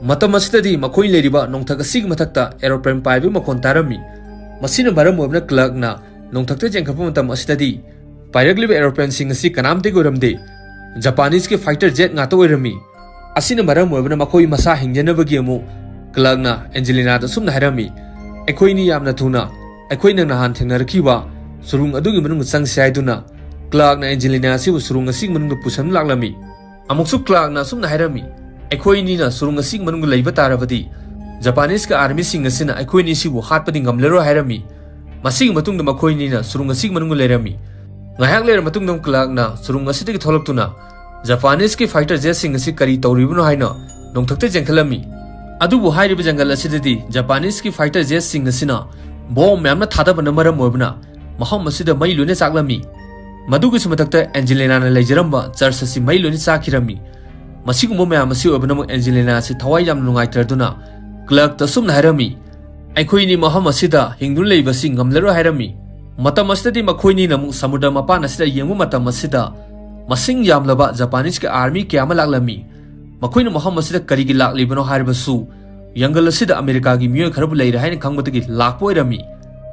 ꯃꯇꯝ ꯑꯁꯤꯗꯗꯤ ꯃꯈꯣꯏ ꯂꯩꯔꯤꯕ ꯅꯣꯡꯊꯛ ꯑꯁꯤꯒꯤ ꯃꯊꯛꯇ aeroplane ꯄꯥꯏꯕꯒꯤ ꯃꯈꯣꯟ ꯇꯥꯔꯝꯃꯤ꯫ ꯃꯁꯤꯅ ꯃꯔꯝ ꯑꯣꯏꯕꯅ ꯀ꯭ꯂꯥꯔꯛꯅ ꯅꯣꯡꯊꯛꯇ ꯌꯦꯡꯈꯠꯄ ꯃꯇꯝ ꯑꯁꯤꯗꯗꯤ ꯄꯥꯏꯔꯛꯂꯤꯕ aeroplaneꯁꯤꯡ ꯑꯁꯤ ꯀꯅꯥꯝꯇꯒꯤ ꯑꯣꯏꯔꯝꯗꯦ꯫ ꯖꯄꯥꯅꯤꯁꯀꯤ fighter jet ꯉꯥꯛꯇ ꯑꯣꯏꯔꯝꯃꯤ꯫ ꯑꯁꯤꯅ ꯃꯔꯝ ꯑꯣꯏꯕꯅ ꯃꯈꯣꯏ ꯃꯁꯥ ꯍꯤꯡꯖꯅꯕꯒꯤ ꯑꯃꯨꯛ ꯀ꯭ꯂꯥꯔꯛꯅ ꯑꯦꯟꯖꯦꯂꯤꯅꯥꯗ ꯑꯁꯨꯝꯅ ꯍꯥꯏꯔꯝꯃꯤ, "ꯑꯩꯈꯣꯏꯅꯤ ꯌꯥꯝꯅ ꯊꯨꯅ ꯑꯩꯈꯣꯏꯅ ꯅꯍꯥꯟ ꯊꯦꯡꯅꯔꯛꯈꯤꯕ ꯁꯨꯔꯨꯡ ꯑꯗꯨꯒꯤ ꯃꯅꯨꯡꯗ ꯆꯪꯁꯤ" ꯍꯥꯏꯗꯨꯅ ꯀ꯭ꯂꯥꯔꯛꯅ ꯑꯦꯟꯖꯦꯂꯤꯅꯥ ꯑꯁꯤꯕꯨ ꯁꯨꯔꯨꯡ ꯑꯁꯤꯒꯤ ꯃꯅꯨꯡꯗ ꯄꯨꯁꯟ ꯂꯥꯛꯂꯝꯃꯤ꯫ ꯑꯃꯨꯛꯁꯨ ꯀ꯭ꯂꯥꯔꯛꯅ ꯑꯁꯨꯝꯅ ꯍꯥꯏꯔꯝꯃꯤ, "ꯑꯩꯈꯣꯏ ꯑꯅꯤꯅ ꯁꯨꯔꯨꯡ ꯑꯁꯤꯒꯤ ꯃꯅꯨꯡꯗ ꯂꯩꯕ ꯇꯥꯔꯕꯗꯤ, ꯖꯄꯥꯅꯤꯁꯀꯤ ꯑꯥꯔꯃꯤꯁꯤꯡ ꯑꯁꯤꯅ ꯑꯩꯈꯣꯏ ꯑꯅꯤꯁꯤꯕꯨ ꯍꯥꯠꯄꯗꯤ ꯉꯝꯂꯔꯣꯏ" ꯍꯥꯏꯔꯝꯃꯤ꯫ ꯃꯁꯤꯒꯤ ꯃꯇꯨꯡꯗ ꯃꯈꯣꯏ ꯑꯅꯤꯅ ꯁꯨꯔꯨꯡ ꯑꯁꯤꯒꯤ ꯃꯅꯨꯡꯗ ꯂꯩꯔꯝꯃꯤ꯫ ꯉꯥꯏꯍꯥꯛ ꯂꯩꯔ ꯃꯇꯨꯡꯗ ꯀ꯭ꯂꯥꯔꯛꯅ ꯁꯨꯔꯨꯡ ꯑꯁꯤꯗꯒꯤ ꯊꯣꯛꯂꯛꯇꯨꯅ ꯖꯄꯥꯅꯤꯁꯀꯤ ꯐꯥꯏꯇꯔ ꯖꯦꯠꯁꯤꯡ ꯑꯁꯤ ꯀꯔꯤ ꯇꯧꯔꯤꯕꯅꯣ ꯍꯥꯏꯅ ꯅꯣꯡꯊꯛꯇ ꯆꯦꯟꯈꯠꯂꯝꯃꯤ꯫ ꯑꯗꯨꯕꯨ ꯍꯥꯏꯔꯤꯕ ꯖꯪꯒꯜ ꯑꯁꯤꯗꯗꯤ ꯖꯄꯥꯅꯤꯁꯀꯤ ꯐꯥꯏꯇꯔ ꯖꯦꯠꯁꯤꯡ ꯑꯁꯤꯅ ꯕꯣꯝ ꯃꯌꯥꯝꯅ ꯊꯥꯗꯕꯅ ꯃꯔꯝ ꯑꯣꯏꯕꯅ ꯃꯐꯝ ꯑꯁꯤꯗ ꯃꯩ ꯂꯣꯏꯅ ꯆꯥꯛꯂꯝꯃꯤ꯫ ꯃꯗꯨꯒꯤꯁꯨ ꯃꯊꯛꯇ ꯑꯦꯟꯖꯦꯂꯤꯅꯥꯅ ꯂꯩꯖꯔꯝꯕ ꯆꯔꯆ ꯑꯁꯤ ꯃꯩ ꯂꯣꯏꯅ ꯆꯥꯛꯈꯤꯔꯝꯃꯤ꯫ ꯃꯁꯤꯒꯨꯝꯕ ꯃꯌꯥꯝ ꯑꯁꯤ ꯑꯣꯏꯕꯅ ꯑꯃꯨꯛ ꯑꯦꯟꯖꯦꯂꯤꯅꯥ ꯑꯁꯤ ꯊꯋꯥꯏ ꯌꯥꯝꯅ ꯅꯨꯡꯉꯥꯏꯇ꯭ꯔꯗꯨꯅ ꯀ꯭ꯂꯥꯔꯛꯇ ꯑꯁꯨꯝꯅ ꯍꯥꯏꯔꯝꯃꯤ, "ꯑꯩꯈꯣꯏꯅꯤ ꯃꯐꯝ ꯑꯁꯤꯗ ꯍꯤꯡꯗꯨꯅ ꯂꯩꯕꯁꯤ ꯉꯝꯂꯔꯣꯏ" ꯍꯥꯏꯔꯝꯃꯤ꯫ ꯃꯇꯝ ꯑꯁꯤꯗꯗꯤ ꯃꯈꯣꯏꯅꯤꯅ ꯑꯃꯨꯛ ꯁꯃꯨꯗ꯭ꯔ ꯃꯄꯥꯟ ꯑꯁꯤꯗ ꯌꯦꯡꯕ ꯃꯇꯝ ꯑꯁꯤꯗ ꯃꯁꯤꯡ ꯌꯥꯝꯂꯕ ꯖꯄꯥꯅꯤꯁꯀꯤ ꯑꯥꯔꯃꯤ ꯀꯌꯥ ꯑꯃ ꯂꯥꯛꯂꯝꯃꯤ꯫ ꯃꯈꯣꯏꯅ ꯃꯐꯝ ꯑꯁꯤꯗ ꯀꯔꯤꯒꯤ ꯂꯥꯛꯂꯤꯕꯅꯣ ꯍꯥꯏꯔꯕꯁꯨ, ꯖꯪꯒꯜ ꯑꯁꯤꯗ ꯑꯃꯦꯔꯤꯀꯥꯒꯤ ꯃꯤꯑꯣꯏ ꯈꯔꯕꯨ ꯂꯩꯔꯦ ꯍꯥꯏꯅ ꯈꯪꯕꯗꯒꯤ ꯂꯥꯛꯄ ꯑꯣꯏꯔꯝꯃꯤ꯫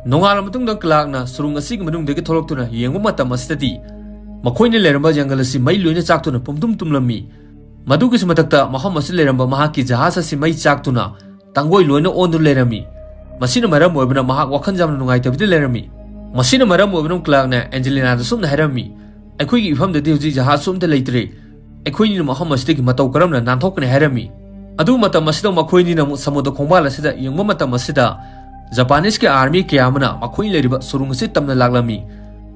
ꯅꯣꯡꯉꯥꯜꯂ ꯃꯇꯨꯡꯗ ꯀ꯭ꯂꯥꯔꯛꯅ ꯁꯨꯔꯨꯡ ꯑꯁꯤꯒꯤ ꯃꯅꯨꯡꯗꯒꯤ ꯊꯣꯛꯂꯛꯇꯨꯅ ꯌꯦꯡꯕ ꯃꯇꯝ ꯑꯁꯤꯗꯗꯤ ꯃꯈꯣꯏꯅ ꯂꯩꯔꯝꯕ ꯖꯪꯒꯜ ꯑꯁꯤ ꯃꯩ ꯂꯣꯏꯅ ꯆꯥꯛꯇꯨꯅ ꯄꯨꯝꯗꯨꯝ ꯇꯨꯝꯂꯝꯃꯤ꯫ ꯃꯗꯨꯒꯤꯁꯨ ꯃꯊꯛꯇ ꯃꯐꯝ ꯑꯁꯤꯗ ꯂꯩꯔꯝꯕ ꯃꯍꯥꯛꯀꯤ ꯖꯍꯥꯖ ꯑꯁꯤ ꯃꯩ ꯆꯥꯛꯇꯨꯅ ꯇꯥꯡꯒꯣꯏ ꯂꯣꯏꯅ ꯑꯣꯟꯗꯨꯅ ꯂꯩꯔꯝꯃꯤ꯫ ꯃꯁꯤꯅ ꯃꯔꯝ ꯑꯣꯏꯕꯅ ꯃꯍꯥꯛ ꯋꯥꯈꯜ ꯌꯥꯝꯅ ꯅꯨꯡꯉꯥꯏꯇꯕꯗ ꯂꯩꯔꯝꯃꯤ꯫ ꯃꯁꯤꯅ ꯃꯔꯝ ꯑꯣꯏꯕꯅ ꯀ꯭ꯂꯥꯔꯛꯅ ꯑꯦꯟꯖꯦꯂꯤꯅꯥꯗ ꯁꯨꯝꯅ ꯍꯥꯏꯔꯝꯃꯤ, "ꯑꯩꯈꯣꯏꯒꯤ ꯏꯐꯝꯗꯗꯤ ꯍꯧꯖꯤꯛ ꯖꯍꯥꯖꯁꯨ ꯑꯝꯇ ꯂꯩꯇ꯭ꯔꯦ꯫ ꯑꯩꯈꯣꯏꯅꯤꯅ ꯃꯐꯝ ꯑꯁꯤꯗꯒꯤ ꯃꯇꯧ ꯀꯔꯝꯅ ꯅꯥꯟꯊꯣꯛꯀꯅꯤ?" ꯍꯥꯏꯔꯝꯃꯤ꯫ ꯑꯗꯨ ꯃꯇꯝ ꯑꯁꯤꯗ ꯃꯈꯣꯏꯅꯤꯅ ꯑꯃꯨꯛ ꯁꯃꯨꯗ꯭ꯔ ꯈꯣꯡꯕꯥꯜ ꯑꯁꯤꯗ ꯌꯦꯡꯕ ꯃꯇꯝ ꯑꯁꯤꯗ ꯖꯄꯥꯅꯤꯁꯀꯤ ꯑꯥꯔꯃꯤ ꯀꯌꯥ ꯑꯃꯅ ꯃꯈꯣꯏ ꯂꯩꯔꯤꯕ ꯁꯨꯔꯨꯡ ꯑꯁꯤ ꯇꯝꯅ ꯂꯥꯛꯂꯝꯃꯤ꯫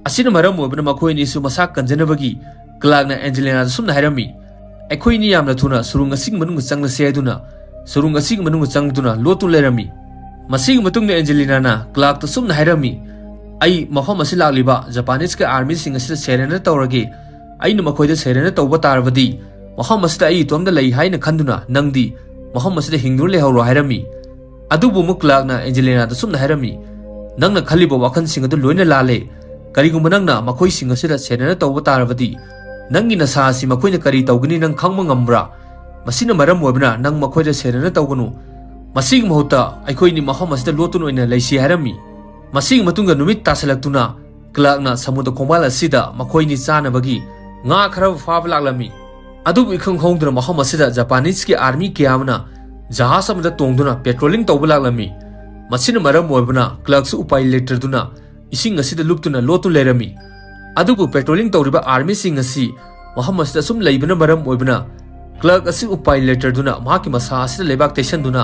ꯑꯁꯤꯅ ꯃꯔꯝ ꯑꯣꯏꯕꯅ ꯃꯈꯣꯏ ꯑꯅꯤꯁꯨ ꯃꯁꯥ ꯀꯟꯖꯅꯕꯒꯤ ꯀ꯭ꯂꯥꯔꯛꯅ ꯑꯦꯟꯖꯦꯂꯤꯅꯥꯗ ꯁꯨꯝꯅ ꯍꯥꯏꯔꯝꯃꯤ, "ꯑꯩꯈꯣꯏ ꯑꯅꯤ ꯌꯥꯝꯅ ꯊꯨꯅ ꯁꯨꯔꯨꯡ ꯑꯁꯤꯒꯤ ꯃꯅꯨꯡꯗ ꯆꯪꯂꯁꯤ" ꯍꯥꯏꯗꯨꯅ ꯁꯨꯔꯨꯡ ꯑꯁꯤꯒꯤ ꯃꯅꯨꯡꯗ ꯆꯪꯗꯨꯅ ꯂꯣꯠꯇꯨꯅ ꯂꯩꯔꯝꯃꯤ꯫ ꯃꯁꯤꯒꯤ ꯃꯇꯨꯡꯗ ꯑꯦꯟꯖꯦꯂꯤꯅꯥꯅ ꯀ꯭ꯂꯥꯔꯛꯇ ꯁꯨꯝꯅ ꯍꯥꯏꯔꯝꯃꯤ, "ꯑꯩ ꯃꯐꯝ ꯑꯁꯤ ꯂꯥꯛꯂꯤꯕ ꯖꯄꯥꯅꯤꯁꯀꯤ ꯑꯥꯔꯃꯤꯁꯤꯡ ꯑꯁꯤꯗ ꯁꯦꯔꯦꯟꯗꯔ ꯇꯧꯔꯒꯦ꯫ ꯑꯩꯅ ꯃꯈꯣꯏꯗ ꯁꯦꯔꯦꯟꯗꯔ ꯇꯧꯕ ꯇꯥꯔꯕꯗꯤ ꯃꯐꯝ ꯑꯁꯤꯗ ꯑꯩ ꯏꯇꯣꯝꯇ ꯂꯩ ꯍꯥꯏꯅ ꯈꯟꯗꯨꯅ ꯅꯪꯗꯤ ꯃꯐꯝ ꯑꯁꯤꯗ ꯍꯤꯡꯗꯨꯅ ꯂꯩꯍꯧꯔꯣ" ꯍꯥꯏꯔꯝꯃꯤ꯫ ꯑꯗꯨꯕꯨ ꯑꯃꯨꯛ ꯀ꯭ꯂꯥꯔꯛꯅ ꯑꯦꯟꯖꯦꯂꯤꯅꯥꯗ ꯁꯨꯝꯅ ꯍꯥꯏꯔꯝꯃꯤ, "ꯅꯪꯅ ꯈꯜꯂꯤꯕ ꯋꯥꯈꯜꯁꯤꯡ ꯑꯗꯨ ꯂꯣꯏꯅ ꯂꯥꯜꯂꯦ꯫ ꯀꯔꯤꯒꯨꯝꯕ ꯅꯪꯅ ꯃꯈꯣꯏꯁꯤꯡ ꯑꯁꯤꯗ ꯁꯦꯟꯅꯅ ꯇꯧꯕ ꯇꯥꯔꯕꯗꯤ, ꯅꯪꯒꯤ ꯅꯁꯥ ꯑꯁꯤ ꯃꯈꯣꯏꯅ ꯀꯔꯤ ꯇꯧꯒꯅꯤ ꯅꯪ ꯈꯪꯕ ꯉꯝꯕ꯭ꯔꯥ? ꯃꯁꯤꯅ ꯃꯔꯝ ꯑꯣꯏꯕꯅ ꯅꯪ ꯃꯈꯣꯏꯗ ꯁꯦꯟꯅꯅ ꯇꯧꯒꯅꯨ꯫ ꯃꯁꯤꯒꯤ ꯃꯍꯨꯠꯇ ꯑꯩꯈꯣꯏꯅꯤ ꯃꯐꯝ ꯑꯁꯤꯗ ꯂꯣꯠꯇꯨꯅ ꯑꯣꯏꯅ ꯂꯩꯁꯤ" ꯍꯥꯏꯔꯝꯃꯤ꯫ ꯃꯁꯤꯒꯤ ꯃꯇꯨꯡꯗ ꯅꯨꯃꯤꯠ ꯇꯥꯁꯤꯜꯂꯛꯇꯨꯅ ꯀ꯭ꯂꯥꯔꯛꯅ ꯁꯃꯨꯗ꯭ꯔ ꯈꯣꯡꯕꯥꯜ ꯑꯁꯤꯗ ꯃꯈꯣꯏꯅꯤ ꯆꯥꯅꯕꯒꯤ ꯉꯥ ꯈꯔ ꯐꯥꯕ ꯂꯥꯛꯂꯝꯃꯤ꯫ ꯑꯗꯨꯕꯨ ꯏꯈꯪ ꯈꯪꯍꯧꯗꯅ ꯃꯐꯝ ꯑꯁꯤꯗ ꯖꯄꯥꯅꯤꯁꯀꯤ ꯑꯥꯔꯃꯤ ꯀꯌꯥ ꯑꯃꯅ ꯖꯍꯥꯖ ꯑꯃꯗ ꯇꯣꯡꯗꯨꯅ ꯄꯦꯇ꯭ꯔꯣꯂꯤꯡ ꯇꯧꯕ ꯂꯥꯛꯂꯝꯃꯤ꯫ ꯃꯁꯤꯅ ꯃꯔꯝ ꯑꯣꯏꯕꯅ ꯀ꯭ꯂꯥꯔꯛꯁꯨ ꯎꯄꯥꯏ ꯂꯩꯇ꯭ꯔꯗꯨꯅ ꯏꯁꯤꯡ ꯑꯁꯤꯗ ꯂꯨꯞꯇꯨꯅ ꯂꯣꯠꯇꯨ ꯂꯩꯔꯝꯃꯤ꯫ ꯑꯗꯨꯕꯨ ꯄꯦꯇ꯭ꯔꯣꯂꯤꯡ ꯇꯧꯔꯤꯕ ꯑꯥꯔꯃꯤꯁꯤꯡ ꯑꯁꯤ ꯃꯐꯝ ꯑꯁꯤꯗ ꯑꯁꯨꯝ ꯂꯩꯕꯅ ꯃꯔꯝ ꯑꯣꯏꯕꯅ ꯀ꯭ꯂꯥꯔꯛ ꯑꯁꯤ ꯎꯄꯥꯏ ꯂꯩꯇ꯭ꯔꯗꯨꯅ ꯃꯍꯥꯛꯀꯤ ꯃꯁꯥ ꯑꯁꯤꯗ ꯂꯩꯕꯥꯛ ꯇꯩꯁꯟꯗꯨꯅ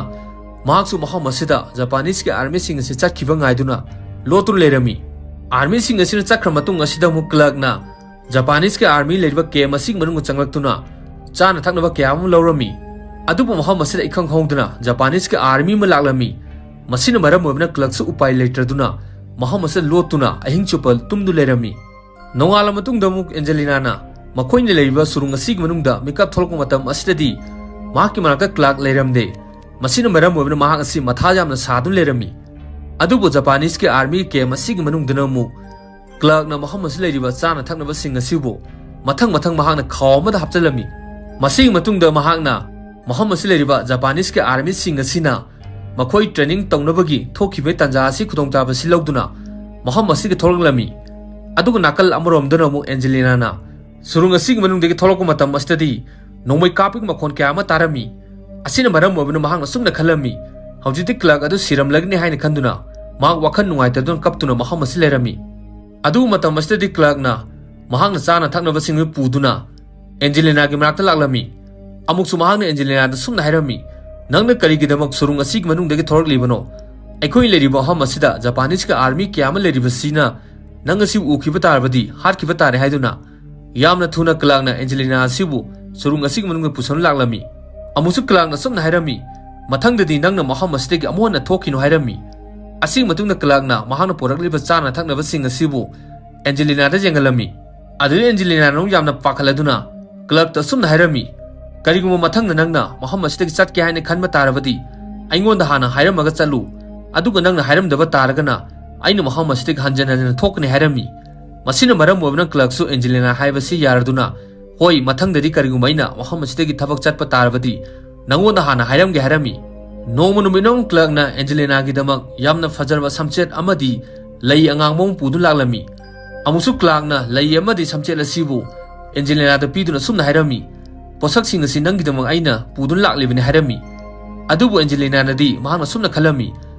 ꯃꯍꯥꯛꯁꯨ ꯃꯐꯝ ꯑꯁꯤꯗ ꯖꯄꯥꯅꯤꯁꯀꯤ ꯑꯥꯔꯃꯤꯁꯤꯡ ꯑꯁꯤ ꯆꯠꯈꯤꯕ ꯉꯥꯏꯗꯨꯅ ꯂꯣꯠꯇꯨꯅ ꯂꯩꯔꯝꯃꯤ꯫ ꯑꯥꯔꯃꯤꯁꯤꯡ ꯑꯁꯤꯅ ꯆꯠꯈ꯭ꯔ ꯃꯇꯨꯡ ꯑꯁꯤꯗ ꯑꯃꯨꯛ ꯀ꯭ꯂꯥꯔꯛꯅ ꯖꯄꯥꯅꯤꯁꯀꯤ ꯑꯥꯔꯃꯤ ꯂꯩꯔꯤꯕ ꯀꯦꯝ ꯑꯁꯤꯒꯤ ꯃꯅꯨꯡꯗ ꯆꯪꯂꯛꯇꯨꯅ ꯆꯥꯅ ꯊꯛꯅꯕ ꯀꯌꯥ ꯑꯃ ꯂꯧꯔꯝꯃꯤ꯫ ꯑꯗꯨꯕꯨ ꯃꯐꯝ ꯑꯁꯤꯗ ꯏꯈꯪ ꯈꯪꯍꯧꯗꯅ ꯖꯄꯥꯅꯤꯁꯀꯤ ꯑꯥꯔꯃꯤ ꯑꯃ ꯂꯥꯛꯂꯝꯃꯤ꯫ ꯃꯁꯤꯅ ꯃꯔꯝ ꯑꯣꯏꯕꯅ ꯀ꯭ꯂꯥꯔꯛꯁꯨ ꯎꯄꯥꯏ ꯂꯩꯇ꯭ꯔꯗꯨꯅ ꯃꯐꯝ ꯑꯁꯤꯗ ꯂꯣꯠꯇꯨꯅ ꯑꯍꯤꯡ ꯆꯨꯞꯄ ꯇꯨꯝꯗꯨ ꯂꯩꯔꯝꯃꯤ꯫ ꯅꯣꯡꯉꯥꯜꯂ ꯃꯇꯨꯡꯗ ꯑꯃꯨꯛ ꯑꯦꯟꯖꯦꯂꯤꯅꯥꯅ ꯃꯈꯣꯏꯅ ꯂꯩꯔꯤꯕ ꯁꯨꯔꯨꯡ ꯑꯁꯤꯒꯤ ꯃꯅꯨꯡꯗ ꯃꯤꯀꯞ ꯊꯣꯛꯂꯛꯄ ꯃꯇꯝ ꯑꯁꯤꯗꯗꯤ ꯃꯍꯥꯛꯀꯤ ꯃꯅꯥꯛꯇ ꯀ꯭ꯂꯥꯔꯛ ꯂꯩꯔꯝꯗꯦ꯫ ꯃꯁꯤꯅ ꯃꯔꯝ ꯑꯣꯏꯕꯅ ꯃꯍꯥꯛ ꯑꯁꯤ ꯃꯊꯥ ꯌꯥꯝꯅ ꯁꯥꯗꯨꯅ ꯂꯩꯔꯝꯃꯤ꯫ ꯑꯗꯨꯕꯨ ꯖꯄꯥꯅꯤꯁꯀꯤ ꯑꯥꯔꯃꯤ ꯀꯦꯝ ꯑꯁꯤꯒꯤ ꯃꯅꯨꯡꯗꯅ ꯑꯃꯨꯛ ꯀ꯭ꯂꯥꯔꯛꯅ ꯃꯐꯝ ꯑꯁꯤꯗ ꯂꯩꯔꯤꯕ ꯆꯥꯅ ꯊꯛꯅꯕꯁꯤꯡ ꯑꯁꯤꯕꯨ ꯃꯊꯪ ꯃꯊꯪ ꯃꯍꯥꯛꯅ ꯈꯥꯎ ꯑꯃꯗ ꯍꯥꯞꯆꯤꯜꯂꯝꯃꯤ꯫ ꯃꯁꯤꯒꯤ ꯃꯇꯨꯡꯗ ꯃꯍꯥꯛꯅ ꯃꯐꯝ ꯑꯁꯤꯗ ꯂꯩꯔꯤꯕ ꯖꯄꯥꯅꯤꯁꯀꯤ ꯑꯥꯔꯃꯤꯁꯤꯡ ꯑꯁꯤꯅ ꯃꯈꯣꯏ ꯇ꯭ꯔꯦꯅꯤꯡ ꯇꯧꯅꯕꯒꯤ ꯊꯣꯛꯈꯤꯕꯒꯤ ꯇꯥꯟꯖꯥ ꯑꯁꯤ ꯈꯨꯗꯣꯡꯆꯥꯕꯁꯤ ꯂꯧꯗꯨꯅ ꯃꯐꯝ ꯑꯁꯤꯗ ꯊꯣꯛꯂꯛꯂꯝꯃꯤ꯫ ꯑꯗꯨꯒ ꯅꯥꯀꯜ ꯑꯃꯔꯣꯝꯗꯅ ꯑꯃꯨꯛ ꯑꯦꯟꯖꯦꯂꯤꯅꯥꯅ ꯁꯨꯔꯨꯡ ꯑꯁꯤꯒꯤ ꯃꯅꯨꯡꯗꯒꯤ ꯊꯣꯛꯂꯛꯄ ꯃꯇꯝ ꯑꯁꯤꯗꯗꯤ ꯅꯣꯡꯃꯩ ꯀꯥꯞꯄꯒꯤ ꯃꯈꯣꯟ ꯀꯌꯥ ꯑꯃ ꯇꯥꯔꯝꯃꯤ꯫ ꯑꯁꯤꯅ ꯃꯔꯝ ꯑꯣꯏꯕꯅ ꯃꯍꯥꯛꯅ ꯁꯨꯝꯅ ꯈꯜꯂꯝꯃꯤ, ꯍꯧꯖꯤꯛꯇꯤ ꯀ꯭ꯂꯥꯔꯛ ꯑꯗꯨ ꯁꯤꯔꯝꯂꯒꯅꯤ ꯍꯥꯏꯅ ꯈꯟꯗꯨꯅ ꯃꯍꯥꯛ ꯋꯥꯈꯜ ꯅꯨꯡꯉꯥꯏꯇꯗꯨꯅ ꯀꯞꯇꯨꯅ ꯃꯐꯝ ꯑꯁꯤ ꯂꯩꯔꯝꯃꯤ꯫ ꯑꯗꯨ ꯃꯇꯝ ꯑꯁꯤꯗꯗꯤ ꯀ꯭ꯂꯥꯔꯛꯅ ꯃꯍꯥꯛꯅ ꯆꯥꯅ ꯊꯛꯅꯕꯁꯤꯡ ꯑꯗꯨ ꯄꯨꯗꯨꯅ ꯑꯦꯟꯖꯦꯂꯤꯅꯥꯒꯤ ꯃꯅꯥꯛꯇ ꯂꯥꯛꯂꯝꯃꯤ꯫ ꯑꯃꯨꯛꯁꯨ ꯃꯍꯥꯛꯅ ꯑꯦꯟꯖꯦꯂꯤꯅꯥꯗ ꯁꯨꯝꯅ ꯍꯥꯏꯔꯝꯃꯤ, "ꯅꯪꯅ ꯀꯔꯤꯒꯤꯗꯃꯛ ꯁꯨꯔꯨꯡ ꯑꯁꯤꯒꯤ ꯃꯅꯨꯡꯗꯒꯤ ꯊꯣꯔꯛꯂꯤꯕꯅꯣ? ꯑꯩꯈꯣꯏ ꯂꯩꯔꯤꯕ ꯃꯐꯝ ꯑꯁꯤꯗ ꯖꯄꯥꯅꯤꯁꯀꯤ ꯑꯥꯔꯃꯤ ꯀꯌꯥ ꯑꯃ ꯂꯩꯔꯤꯕꯁꯤꯅ ꯅꯪ ꯑꯁꯤꯕꯨ ꯎꯈꯤꯕ ꯇꯥꯔꯕꯗꯤ ꯍꯥꯠꯈꯤꯕ ꯇꯥꯔꯦ" ꯍꯥꯏꯗꯨꯅ ꯌꯥꯝꯅ ꯊꯨꯅ ꯀ꯭ꯂꯥꯔꯛꯅ ꯑꯦꯟꯖꯦꯂꯤꯅꯥ ꯑꯁꯤꯕꯨ ꯁꯨꯔꯨꯡ ꯑꯁꯤꯒꯤ ꯃꯅꯨꯡꯗ ꯄꯨꯁꯟꯗꯨꯅ ꯂꯥꯛꯂꯝꯃꯤ꯫ ꯑꯃꯨꯛꯁꯨ ꯀ꯭ꯂꯥꯔꯛꯅ ꯑꯁꯨꯝꯅ ꯍꯥꯏꯔꯝꯃꯤ, "ꯃꯊꯪꯗꯗꯤ ꯅꯪꯅ ꯃꯐꯝ ꯑꯁꯤꯗꯒꯤ ꯑꯃꯨꯛ ꯍꯟꯅ ꯊꯣꯛꯈꯤꯅꯨ" ꯍꯥꯏꯔꯝꯃꯤ꯫ ꯑꯁꯤꯒꯤ ꯃꯇꯨꯡꯗ ꯀ꯭ꯂꯥꯔꯛꯅ ꯃꯍꯥꯛꯅ ꯄꯨꯔꯛꯂꯤꯕ ꯆꯥꯅ ꯊꯛꯅꯕꯁꯤꯡ ꯑꯁꯤꯕꯨ ꯑꯦꯟꯖꯦꯂꯤꯅꯥꯗ ꯌꯦꯡꯍꯜꯂꯝꯃꯤ꯫ ꯑꯗꯨꯗ ꯑꯦꯟꯖꯦꯂꯤꯅꯥꯅ ꯑꯃꯨꯛ ꯌꯥꯝꯅ ꯄꯥꯈꯠꯂꯗꯨꯅ ꯀ꯭ꯂꯥꯔꯛꯇ ꯑꯁꯨꯝꯅ ꯍꯥꯏꯔꯝꯃꯤ, "ꯀꯔꯤꯒꯨꯝꯕ ꯃꯊꯪꯗ ꯅꯪꯅ ꯃꯐꯝ ꯑꯁꯤꯗꯒꯤ ꯆꯠꯀꯦ ꯍꯥꯏꯅ ꯈꯟꯕ ꯇꯥꯔꯕꯗꯤ ꯑꯩꯉꯣꯟꯗ ꯍꯥꯟꯅ ꯍꯥꯏꯔꯝꯃꯒ ꯆꯠꯂꯨ꯫ ꯑꯗꯨꯒ ꯅꯪꯅ ꯍꯥꯏꯔꯝꯗꯕ ꯇꯥꯔꯒꯅ ꯑꯩꯅ ꯃꯐꯝ ꯑꯁꯤꯗꯒꯤ ꯍꯟꯖꯤꯟ ꯍꯟꯖꯤꯟ ꯊꯣꯛꯀꯅꯤ" ꯍꯥꯏꯔꯝꯃꯤ꯫ ꯃꯁꯤꯅ ꯃꯔꯝ ꯑꯣꯏꯕꯅ ꯀ꯭ꯂꯥꯔꯛꯁꯨ ꯑꯦꯟꯖꯦꯂꯤꯅꯥ ꯍꯥꯏꯕꯁꯤ ꯌꯥꯔꯗꯨꯅ, "ꯍꯣꯏ, ꯃꯊꯪꯗꯗꯤ ꯀꯔꯤꯒꯨꯝꯕ ꯑꯩꯅ ꯃꯐꯝ ꯑꯁꯤꯗꯒꯤ ꯊꯕꯛ ꯆꯠꯄ ꯇꯥꯔꯕꯗꯤ ꯅꯉꯣꯟꯗ ꯍꯥꯟꯅ ꯍꯥꯏꯔꯝꯒꯦ" ꯍꯥꯏꯔꯝꯃꯤ꯫ ꯅꯣꯡꯃ ꯅꯨꯃꯤꯠ ꯑꯃ ꯀ꯭ꯂꯥꯔꯛꯅ ꯑꯦꯟꯖꯦꯂꯤꯅꯥꯒꯤꯗꯃꯛ ꯌꯥꯝꯅ ꯐꯖꯔꯕ ꯁꯝꯆꯦꯠ ꯑꯃꯗꯤ ꯂꯩ ꯑꯉꯥꯡꯕ ꯑꯃ ꯄꯨꯗꯨꯅ ꯂꯥꯛꯂꯝꯃꯤ꯫ ꯑꯃꯨꯛꯁꯨ ꯀ꯭ꯂꯥꯔꯛꯅ ꯂꯩ ꯑꯃꯗꯤ ꯁꯝꯆꯦꯠ ꯑꯁꯤꯕꯨ ꯑꯦꯟꯖꯦꯂꯤꯅꯥꯗ ꯄꯤꯗꯨꯅ ꯁꯨꯝꯅ ꯍꯥꯏꯔꯝꯃꯤ, "ꯄꯣꯠꯁꯛꯁꯤꯡ ꯑꯁꯤ ꯅꯪꯒꯤꯗꯃꯛ ꯑꯩꯅ ꯄꯨꯗꯨꯅ ꯂꯥꯛꯂꯤꯕꯅꯤ" ꯍꯥꯏꯔꯝꯃꯤ꯫ ꯑꯗꯨꯕꯨ ꯑꯦꯟꯖꯦꯂꯤꯅꯥꯅꯗꯤ ꯃꯍꯥꯛꯅ ꯁꯨꯝꯅ ꯈꯜꯂꯝꯃꯤ,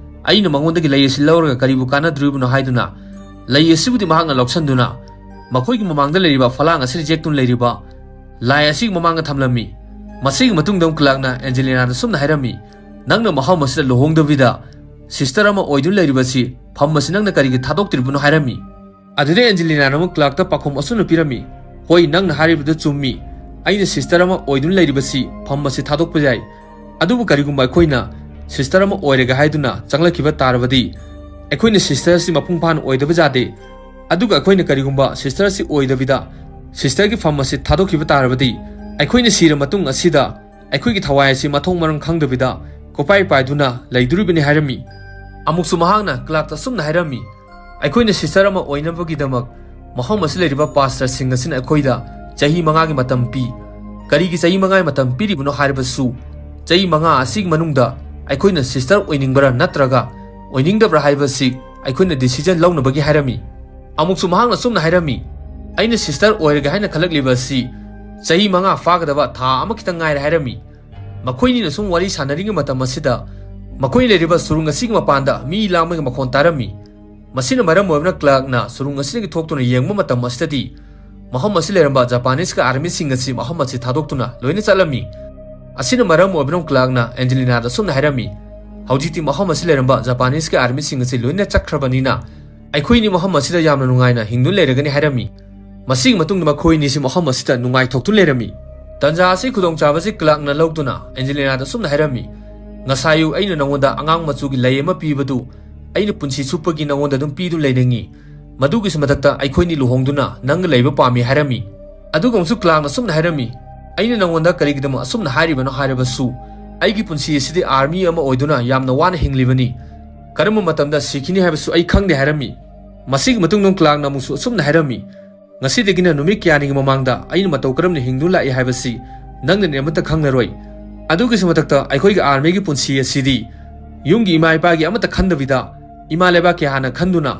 "ꯑꯩꯅ ꯃꯉꯣꯟꯗꯒꯤ ꯂꯩ ꯑꯁꯤ ꯂꯧꯔꯒ ꯀꯔꯤꯕꯨ ꯀꯥꯟꯅꯗꯣꯔꯤꯕꯅꯣ?" ꯍꯥꯏꯗꯨꯅ ꯂꯩ ꯑꯁꯤꯕꯨꯗꯤ ꯃꯍꯥꯛꯅ ꯂꯧꯁꯤꯟꯗꯨꯅ ꯃꯈꯣꯏꯒꯤ ꯃꯃꯥꯡꯗ ꯂꯩꯔꯤꯕ ꯐꯂꯥꯡ ꯑꯁꯤꯗ ꯌꯦꯛꯇꯨꯅ ꯂꯩꯔꯤꯕ ꯂꯥꯏ ꯑꯁꯤꯒꯤ ꯃꯃꯥꯡꯗ ꯊꯝꯂꯝꯃꯤ꯫ ꯃꯁꯤꯒꯤ ꯃꯇꯨꯡꯗ ꯑꯃꯨꯛ ꯀ꯭ꯂꯥꯔꯛꯅ ꯑꯦꯟꯖꯦꯂꯤꯅꯥꯗ ꯁꯨꯝꯅ ꯍꯥꯏꯔꯝꯃꯤ, "ꯅꯪꯅ ꯃꯐꯝ ꯑꯁꯤꯗ ꯂꯨꯍꯣꯡꯗꯕꯤꯗ ꯁꯤꯁꯇꯔ ꯑꯃ ꯑꯣꯏꯗꯨꯅ ꯂꯩꯔꯤꯕꯁꯤ ꯐꯝ ꯑꯁꯤ ꯅꯪꯅ ꯀꯔꯤꯒꯤ ꯊꯥꯗꯣꯛꯇ꯭ꯔꯤꯕꯅꯣ?" ꯍꯥꯏꯔꯝꯃꯤ꯫ ꯑꯗꯨꯗ ꯑꯦꯟꯖꯦꯂꯤꯅꯥꯅ ꯑꯃꯨꯛ ꯀ꯭ꯂꯥꯔꯛꯇ ꯄꯥꯎꯈꯨꯝ ꯑꯁꯨꯝꯅ ꯄꯤꯔꯝꯃꯤ, "ꯍꯣꯏ, ꯅꯪꯅ ꯍꯥꯏꯔꯤꯕꯗꯨ ꯆꯨꯝꯃꯤ꯫ ꯑꯩꯅ ꯁꯤꯁꯇꯔ ꯑꯃ ꯑꯣꯏꯗꯨꯅ ꯂꯩꯔꯤꯕꯁꯤ ꯐꯝ ꯑꯁꯤ ꯊꯥꯗꯣꯛꯄ ꯌꯥꯏ꯫ ꯑꯗꯨꯕꯨ ꯀꯔꯤꯒꯨꯝꯕ ꯑꯩꯈꯣꯏꯅ ꯁꯤꯁꯇꯔ ꯑꯃ ꯑꯣꯏꯔꯒꯦ ꯍꯥꯏꯗꯨꯅ ꯆꯪꯂꯛꯈꯤꯕ ꯇꯥꯔꯕꯗꯤ, ꯑꯩꯈꯣꯏꯅ ꯁꯤꯁꯇꯔ ꯑꯁꯤ ꯃꯄꯨꯡ ꯐꯥꯅ ꯑꯣꯏꯗꯕ ꯌꯥꯗꯦ꯫ ꯑꯗꯨꯒ ꯑꯩꯈꯣꯏꯅ ꯀꯔꯤꯒꯨꯝꯕ ꯁꯤꯁꯇꯔ ꯑꯁꯤ ꯑꯣꯏꯗꯕꯤꯗ ꯁꯤꯁꯇꯔꯒꯤ ꯐꯝ ꯑꯁꯤ ꯊꯥꯗꯣꯛꯈꯤꯕ ꯇꯥꯔꯕꯗꯤ, ꯑꯩꯈꯣꯏꯅ ꯁꯤꯔ ꯃꯇꯨꯡ ꯑꯁꯤꯗ ꯑꯩꯈꯣꯏꯒꯤ ꯊꯋꯥꯏ ꯑꯁꯤ ꯃꯊꯣꯡ ꯃꯔꯝ ꯈꯪꯗꯕꯤꯗ ꯀꯣꯄꯥꯏ ꯄꯥꯏꯗꯨꯅ ꯂꯩꯗꯣꯔꯤꯕꯅꯤ" ꯍꯥꯏꯔꯝꯃꯤ꯫ ꯑꯃꯨꯛꯁꯨ ꯃꯍꯥꯛꯅ ꯀ꯭ꯂꯥꯔꯛꯇ ꯑꯁꯨꯝꯅ ꯍꯥꯏꯔꯝꯃꯤ, "ꯑꯩꯈꯣꯏꯅ ꯁꯤꯁꯇꯔ ꯑꯃ ꯑꯣꯏꯅꯕꯒꯤꯗꯃꯛ ꯃꯐꯝ ꯑꯁꯤꯗ ꯂꯩꯔꯤꯕ ꯄꯥꯁꯇꯔꯁꯤꯡ ꯑꯁꯤꯅ ꯑꯩꯈꯣꯏꯗ ꯆꯍꯤ ꯃꯉꯥꯒꯤ ꯃꯇꯝ ꯄꯤ꯫ ꯀꯔꯤꯒꯤ ꯆꯍꯤ ꯃꯉꯥꯒꯤ ꯃꯇꯝ ꯄꯤꯔꯤꯕꯅꯣ ꯍꯥꯏꯔꯕꯁꯨ, ꯆꯍꯤ ꯃꯉꯥ ꯑꯁꯤꯒꯤ ꯃꯅꯨꯡꯗ ꯑꯩꯈꯣꯏꯅ ꯁꯤꯁꯇꯔ ꯑꯣꯏꯅꯤꯡꯕꯔꯥ ꯅꯠꯇ꯭ꯔꯒ ꯑꯣꯏꯅꯤꯡꯗꯕ꯭ꯔꯥ ꯍꯥꯏꯕꯁꯤ ꯑꯩꯈꯣꯏꯅ ꯗꯤꯁꯤꯖꯟ ꯂꯧꯅꯕꯒꯤ" ꯍꯥꯏꯔꯝꯃꯤ꯫ ꯑꯃꯨꯛꯁꯨ ꯃꯍꯥꯛꯅ ꯑꯁꯨꯝꯅ ꯍꯥꯏꯔꯝꯃꯤ, "ꯑꯩꯅ ꯁꯤꯁꯇꯔ ꯑꯣꯏꯔꯒꯦ ꯍꯥꯏꯅ ꯈꯜꯂꯛꯂꯤꯕ ꯑꯁꯤ ꯆꯍꯤ ꯃꯉꯥ ꯐꯥꯒꯗꯕ ꯊꯥ ꯑꯃꯈꯛꯇꯪ ꯉꯥꯏꯔꯦ" ꯍꯥꯏꯔꯝꯃꯤ꯫ ꯃꯈꯣꯏꯅꯤꯅ ꯁꯨꯝ ꯋꯥꯔꯤ ꯁꯥꯟꯅꯔꯤꯉꯩ ꯃꯇꯝ ꯑꯁꯤꯗ ꯃꯈꯣꯏ ꯂꯩꯔꯤꯕ ꯁꯨꯔꯨꯡ ꯑꯁꯤꯒꯤ ꯃꯄꯥꯟꯗ ꯃꯤ ꯂꯥꯡꯕꯒꯤ ꯃꯈꯣꯟ ꯇꯥꯔꯝꯃꯤ꯫ ꯃꯁꯤꯅ ꯃꯔꯝ ꯑꯣꯏꯗꯨꯅ ꯀ꯭ꯂꯥꯔꯛꯅ ꯁꯨꯔꯨꯡ ꯑꯁꯤꯗꯒꯤ ꯊꯣꯛꯇꯨꯅ ꯌꯦꯡꯕ ꯃꯇꯝ ꯑꯁꯤꯗꯗꯤ ꯃꯐꯝ ꯑꯁꯤ ꯂꯩꯔꯝꯕ ꯖꯄꯥꯅꯤꯁꯀꯤ ꯑꯥꯔꯃꯤꯁꯤꯡ ꯑꯁꯤ ꯃꯐꯝ ꯑꯁꯤ ꯊꯥꯗꯣꯛꯇꯨꯅ ꯂꯣꯏꯅ ꯆꯠꯂꯝꯃꯤ꯫ ꯑꯁꯤꯅ ꯃꯔꯝ ꯑꯣꯏꯗꯨꯅ ꯀ꯭ꯂꯥꯔꯛꯅ ꯑꯦꯟꯖꯦꯂꯤꯅꯥꯗ ꯑꯁꯨꯝꯅ ꯍꯥꯏꯔꯝꯃꯤ, "ꯍꯧꯖꯤꯛꯇꯤ ꯃꯐꯝ ꯑꯁꯤ ꯂꯩꯔꯝꯕ ꯖꯄꯥꯅꯤꯁꯀꯤ ꯑꯥꯔꯃꯤꯁꯤꯡ ꯑꯁꯤ ꯂꯣꯏꯅ ꯆꯠꯈ꯭ꯔꯕꯅꯤꯅ ꯑꯩꯈꯣꯏꯅꯤ ꯃꯐꯝ ꯑꯁꯤꯗ ꯌꯥꯝꯅ ꯅꯨꯡꯉꯥꯏꯅ ꯍꯤꯡꯗꯨꯅ ꯂꯩꯔꯒꯅꯤ" ꯍꯥꯏꯔꯝꯃꯤ꯫ ꯃꯁꯤꯒꯤ ꯃꯇꯨꯡꯗ ꯃꯈꯣꯏ ꯑꯅꯤꯁꯤ ꯃꯐꯝ ꯑꯁꯤꯗ ꯅꯨꯡꯉꯥꯏꯊꯣꯛꯇꯨꯅ ꯂꯩꯔꯝꯃꯤ꯫ ꯇꯟꯖꯥ ꯑꯁꯤ ꯈꯨꯗꯣꯡꯆꯥꯕꯁꯤ ꯀ꯭ꯂꯥꯔꯛꯅ ꯂꯧꯗꯨꯅ ꯑꯦꯟꯖꯦꯂꯤꯅꯥꯗ ꯑꯁꯨꯝꯅ ꯍꯥꯏꯔꯝꯃꯤ, "ꯉꯁꯥꯏ ꯑꯌꯨꯛ ꯑꯩꯅ ꯅꯉꯣꯟꯗ ꯑꯉꯥꯡ ꯃꯆꯨꯒꯤ ꯂꯩ ꯑꯃ ꯄꯤꯕꯗꯨ ꯑꯩꯅ ꯄꯨꯟꯁꯤ ꯆꯨꯞꯄꯒꯤ ꯅꯉꯣꯟꯗ ꯑꯗꯨꯝ ꯄꯤꯗꯨꯅ ꯂꯩꯅꯤꯡꯏ꯫ ꯃꯗꯨꯒꯤꯁꯨ ꯃꯊꯛꯇ ꯑꯩꯈꯣꯏꯅꯤ ꯂꯨꯍꯣꯡꯗꯨꯅ ꯅꯪꯒ ꯂꯩꯕ ꯄꯥꯝꯃꯤ" ꯍꯥꯏꯔꯝꯃꯤ꯫ ꯑꯗꯨꯒ ꯑꯃꯨꯛꯁꯨ ꯀ꯭ꯂꯥꯔꯛꯅ ꯑꯁꯨꯝꯅ ꯍꯥꯏꯔꯝꯃꯤ, "ꯑꯩꯅ ꯅꯉꯣꯟꯗ ꯀꯔꯤꯒꯤꯗꯃꯛ ꯑꯁꯨꯝꯅ ꯍꯥꯏꯔꯤꯕꯅꯣ ꯍꯥꯏꯔꯕꯁꯨ, ꯑꯩꯒꯤ ꯄꯨꯟꯁꯤ ꯑꯁꯤꯗꯤ ꯑꯥꯔꯃꯤ ꯑꯃ ꯑꯣꯏꯗꯨꯅ ꯌꯥꯝꯅ ꯋꯥꯅ ꯍꯤꯡꯂꯤꯕꯅꯤ꯫ ꯀꯔꯝꯕ ꯃꯇꯝꯗ ꯁꯤꯈꯤꯅꯤ ꯍꯥꯏꯕꯁꯨ ꯑꯩ ꯈꯪꯗꯦ" ꯍꯥꯏꯔꯝꯃꯤ꯫ ꯃꯁꯤꯒꯤ ꯃꯇꯨꯡꯗ ꯀ꯭ꯂꯥꯔꯛꯅ ꯑꯃꯨꯛꯁꯨ ꯑꯁꯨꯝꯅ ꯍꯥꯏꯔꯝꯃꯤ, "ꯉꯁꯤꯗꯒꯤꯅ ꯅꯨꯃꯤꯠ ꯀꯌꯥꯅꯤꯒꯤ ꯃꯃꯥꯡꯗ ꯑꯩꯅ ꯃꯇꯧ ꯀꯔꯝꯅ ꯍꯤꯡꯗꯨꯅ ꯂꯥꯛꯏ ꯍꯥꯏꯕꯁꯤ ꯅꯪꯅꯗꯤ ꯑꯃꯠꯇ ꯈꯪꯂꯔꯣꯏ꯫ ꯑꯗꯨꯒꯤꯁꯨ ꯃꯊꯛꯇ ꯑꯩꯈꯣꯏꯒꯤ ꯑꯥꯔꯃꯤꯒꯤ ꯄꯨꯟꯁꯤ ꯑꯁꯤꯗꯤ ꯌꯨꯝꯒꯤ ꯏꯃꯥ ꯏꯄꯥꯒꯤ ꯑꯃꯠꯇ ꯈꯟꯗꯕꯤꯗ ꯏꯃꯥ ꯂꯩꯕꯥꯛꯀꯤ ꯍꯥꯟꯅ ꯈꯟꯗꯨꯅ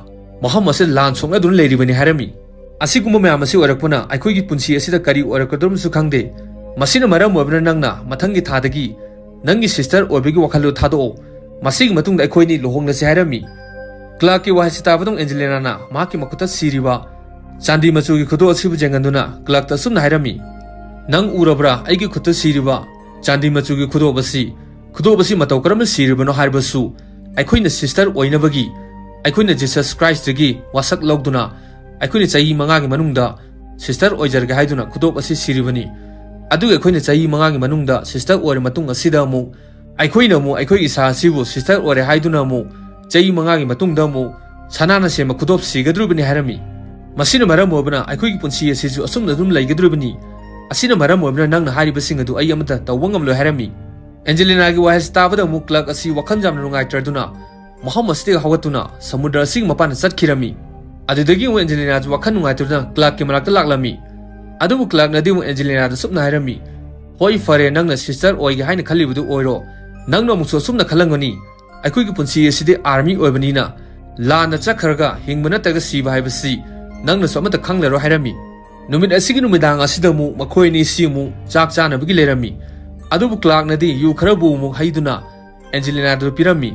ꯃꯐꯝ ꯑꯁꯤꯗ ꯂꯥꯟ ꯁꯣꯛꯅꯗꯨꯅ ꯂꯩꯔꯤꯕꯅꯤ" ꯍꯥꯏꯔꯝꯃꯤ꯫ "ꯑꯁꯤꯒꯨꯝꯕ ꯃꯌꯥꯝ ꯑꯁꯤ ꯑꯣꯏꯔꯛꯄꯅ ꯑꯩꯈꯣꯏꯒꯤ ꯄꯨꯟꯁꯤ ꯑꯁꯤꯗ ꯀꯔꯤ ꯑꯣꯏꯔꯛꯀꯗꯧꯔꯤꯕꯅꯁꯨ ꯈꯪꯗꯦ꯫ ꯃꯁꯤꯅ ꯃꯔꯝ ꯑꯣꯏꯕꯅ ꯅꯪꯅ ꯃꯊꯪꯒꯤ ꯊꯥꯗꯒꯤ ꯅꯪꯒꯤ ꯁꯤꯁꯇꯔ ꯑꯣꯏꯕꯒꯤ ꯋꯥꯈꯜꯂꯣꯟ ꯊꯥꯗꯣꯛꯑꯣ꯫ ꯃꯁꯤꯒꯤ ꯃꯇꯨꯡꯗ ꯑꯩꯈꯣꯏꯅꯤ ꯂꯨꯍꯣꯡꯂꯁꯤ" ꯍꯥꯏꯔꯝꯃꯤ꯫ ꯀ꯭ꯂꯥꯔꯛꯀꯤ ꯋꯥꯍꯩꯁꯤ ꯇꯥꯕꯗ ꯑꯦꯟꯖꯦꯂꯤꯅꯥꯅ ꯃꯍꯥꯛꯀꯤ ꯃꯈꯨꯠꯇ ꯁꯤꯔꯤꯕ ꯆꯥꯟꯗꯤ ꯃꯆꯨꯒꯤ ꯈꯨꯗꯣꯞ ꯑꯁꯤꯕꯨ ꯌꯦꯡꯍꯟꯗꯨꯅ ꯀ꯭ꯂꯥꯔꯛꯇ ꯑꯁꯨꯝꯅ ꯍꯥꯏꯔꯝꯃꯤ, "ꯅꯪ ꯎꯔꯕ꯭ꯔꯥ ꯑꯩꯒꯤ ꯈꯨꯠꯇ ꯁꯤꯔꯤꯕ ꯆꯥꯟꯗꯤ ꯃꯆꯨꯒꯤ ꯈꯨꯗꯣꯞ ꯑꯁꯤ? ꯈꯨꯗꯣꯞ ꯑꯁꯤ ꯃꯇꯧ ꯀꯔꯝꯅ ꯁꯤꯔꯤꯕꯅꯣ ꯍꯥꯏꯕꯁꯨ ꯑꯩꯈꯣꯏꯅ ꯁꯤꯁꯇꯔ ꯑꯣꯏꯅꯕꯒꯤ ꯑꯩꯈꯣꯏꯅ ꯖꯤꯁꯁ ꯈ꯭ꯔꯥꯏꯁꯇꯒꯤ ꯋꯥꯁꯛ ꯂꯧꯗꯨꯅ ꯑꯩꯈꯣꯏꯅ ꯆꯍꯤ ꯃꯉꯥꯒꯤ ꯃꯅꯨꯡꯗ ꯁꯤꯁꯇꯔ ꯑꯣꯏꯖꯔꯒꯦ ꯍꯥꯏꯗꯨꯅ ꯈꯨꯗꯣꯞ ꯑꯁꯤ ꯁꯤꯔꯤꯕꯅꯤ꯫ ꯑꯗꯨꯒ ꯑꯩꯈꯣꯏꯅ ꯆꯍꯤ ꯃꯉꯥꯒꯤ ꯃꯅꯨꯡꯗ ꯁꯤꯁꯇꯔ ꯑꯣꯏꯔ ꯃꯇꯨꯡ ꯑꯁꯤꯗ ꯑꯃꯨꯛ ꯑꯩꯈꯣꯏꯅ ꯑꯃꯨꯛ ꯑꯩꯈꯣꯏꯒꯤ ꯏꯁꯥ ꯑꯁꯤꯕꯨ ꯁꯤꯁꯇꯔ ꯑꯣꯏꯔꯦ ꯍꯥꯏꯗꯨꯅ ꯑꯃꯨꯛ ꯆꯍꯤ ꯃꯉꯥꯒꯤ ꯃꯇꯨꯡꯗ ꯑꯃꯨꯛ ꯁꯅꯥꯅ ꯁꯦꯝꯕ ꯈꯨꯗꯣꯞ ꯁꯤꯒꯗꯧꯔꯤꯕꯅꯤ" ꯍꯥꯏꯔꯝꯃꯤ꯫ ꯃꯁꯤꯅ ꯃꯔꯝ ꯑꯣꯏꯕꯅ ꯑꯩꯈꯣꯏꯒꯤ ꯄꯨꯟꯁꯤ ꯑꯁꯤꯁꯨ ꯑꯁꯨꯝꯅ ꯑꯗꯨꯝ ꯂꯩꯒꯗꯧꯔꯤꯕꯅꯤ꯫ ꯑꯁꯤꯅ ꯃꯔꯝ ꯑꯣꯏꯕꯅ ꯅꯪꯅ ꯍꯥꯏꯔꯤꯕꯁꯤꯡ ꯑꯗꯨ ꯑꯩ ꯑꯃꯠꯇ ꯇꯧꯕ ꯉꯝꯂꯣꯏ ꯍꯥꯏꯔꯝꯃꯤ꯫ ꯑꯦꯟꯖꯦꯂꯤꯅꯥꯒꯤ ꯋꯥꯍꯩꯁꯤ ꯇꯥꯕꯗ ꯑꯃꯨꯛ ꯀ꯭ꯂꯥꯔꯛ ꯑꯁꯤ ꯋꯥꯈꯜ ꯌꯥꯝꯅ ꯅꯨꯡꯉꯥꯏꯇ꯭ꯔꯗꯨꯅ ꯃꯐꯝ ꯑꯁꯤꯗꯒꯤ ꯍꯧꯒꯠꯇꯨꯅ ꯁꯃꯨꯗ꯭ꯔ ꯑꯁꯤꯒꯤ ꯃꯄꯥꯟꯗ ꯆꯠꯈꯤꯔꯝꯃꯤ꯫ ꯑꯗꯨꯗꯒꯤ ꯑꯃꯨꯛ ꯑꯦꯟꯖꯦꯂꯤꯅꯥꯁꯨ ꯋꯥꯈꯜ ꯅꯨꯡꯉꯥꯏꯇꯗꯨꯅ ꯀ꯭ꯂꯥꯔꯛꯀꯤ ꯃꯅꯥꯛꯇ ꯂꯥꯛꯂꯝꯃꯤ꯫ ꯑꯗꯨꯕꯨ ꯀ꯭ꯂꯥꯔꯛꯅꯗꯤ ꯑꯃꯨꯛ ꯑꯦꯟꯖꯦꯂꯤꯅꯥꯗ ꯁꯨꯞꯅ ꯍꯥꯏꯔꯝꯃꯤ, "ꯍꯣꯏ, ꯐꯔꯦ, ꯅꯪꯅ ꯁꯤꯁꯇꯔ ꯑꯣꯏꯒꯦ ꯍꯥꯏꯅ ꯈꯜꯂꯤꯕꯗꯨ ꯑꯣꯏꯔꯣ꯫ ꯅꯪꯅ ꯑꯃꯨꯛꯁꯨ ꯑꯁꯨꯝꯅ ꯈꯜꯂꯝꯒꯅꯤ, ꯑꯩꯈꯣꯏꯒꯤ ꯄꯨꯟꯁꯤ ꯑꯁꯤꯗꯤ ꯑꯥꯔꯃꯤ ꯑꯣꯏꯕꯅꯤꯅ ꯂꯥꯟꯗ ꯆꯠꯈ꯭ꯔꯒ ꯍꯤꯡꯕ ꯅꯠꯇ꯭ꯔꯒ ꯁꯤꯕ ꯍꯥꯏꯕꯁꯤ ꯅꯪꯅꯁꯨ ꯑꯃꯠꯇ ꯈꯪꯂꯔꯣꯏ" ꯍꯥꯏꯔꯝꯃꯤ꯫ ꯅꯨꯃꯤꯠ ꯑꯁꯤꯒꯤ ꯅꯨꯃꯤꯗꯥꯡ ꯑꯁꯤꯗ ꯑꯃꯨꯛ ꯃꯈꯣꯏ ꯑꯅꯤꯁꯤ ꯑꯃꯨꯛ ꯆꯥꯛ ꯆꯥꯅꯕꯒꯤ ꯂꯩꯔꯝꯃꯤ꯫ ꯑꯗꯨꯕꯨ ꯀ꯭ꯂꯥꯔꯛꯅꯗꯤ ꯌꯨ ꯈꯔꯕꯨ ꯑꯃꯨꯛ ꯍꯩꯗꯨꯅ ꯑꯦꯟꯖꯦꯂꯤꯅꯥꯗ ꯄꯤꯔꯝꯃꯤ꯫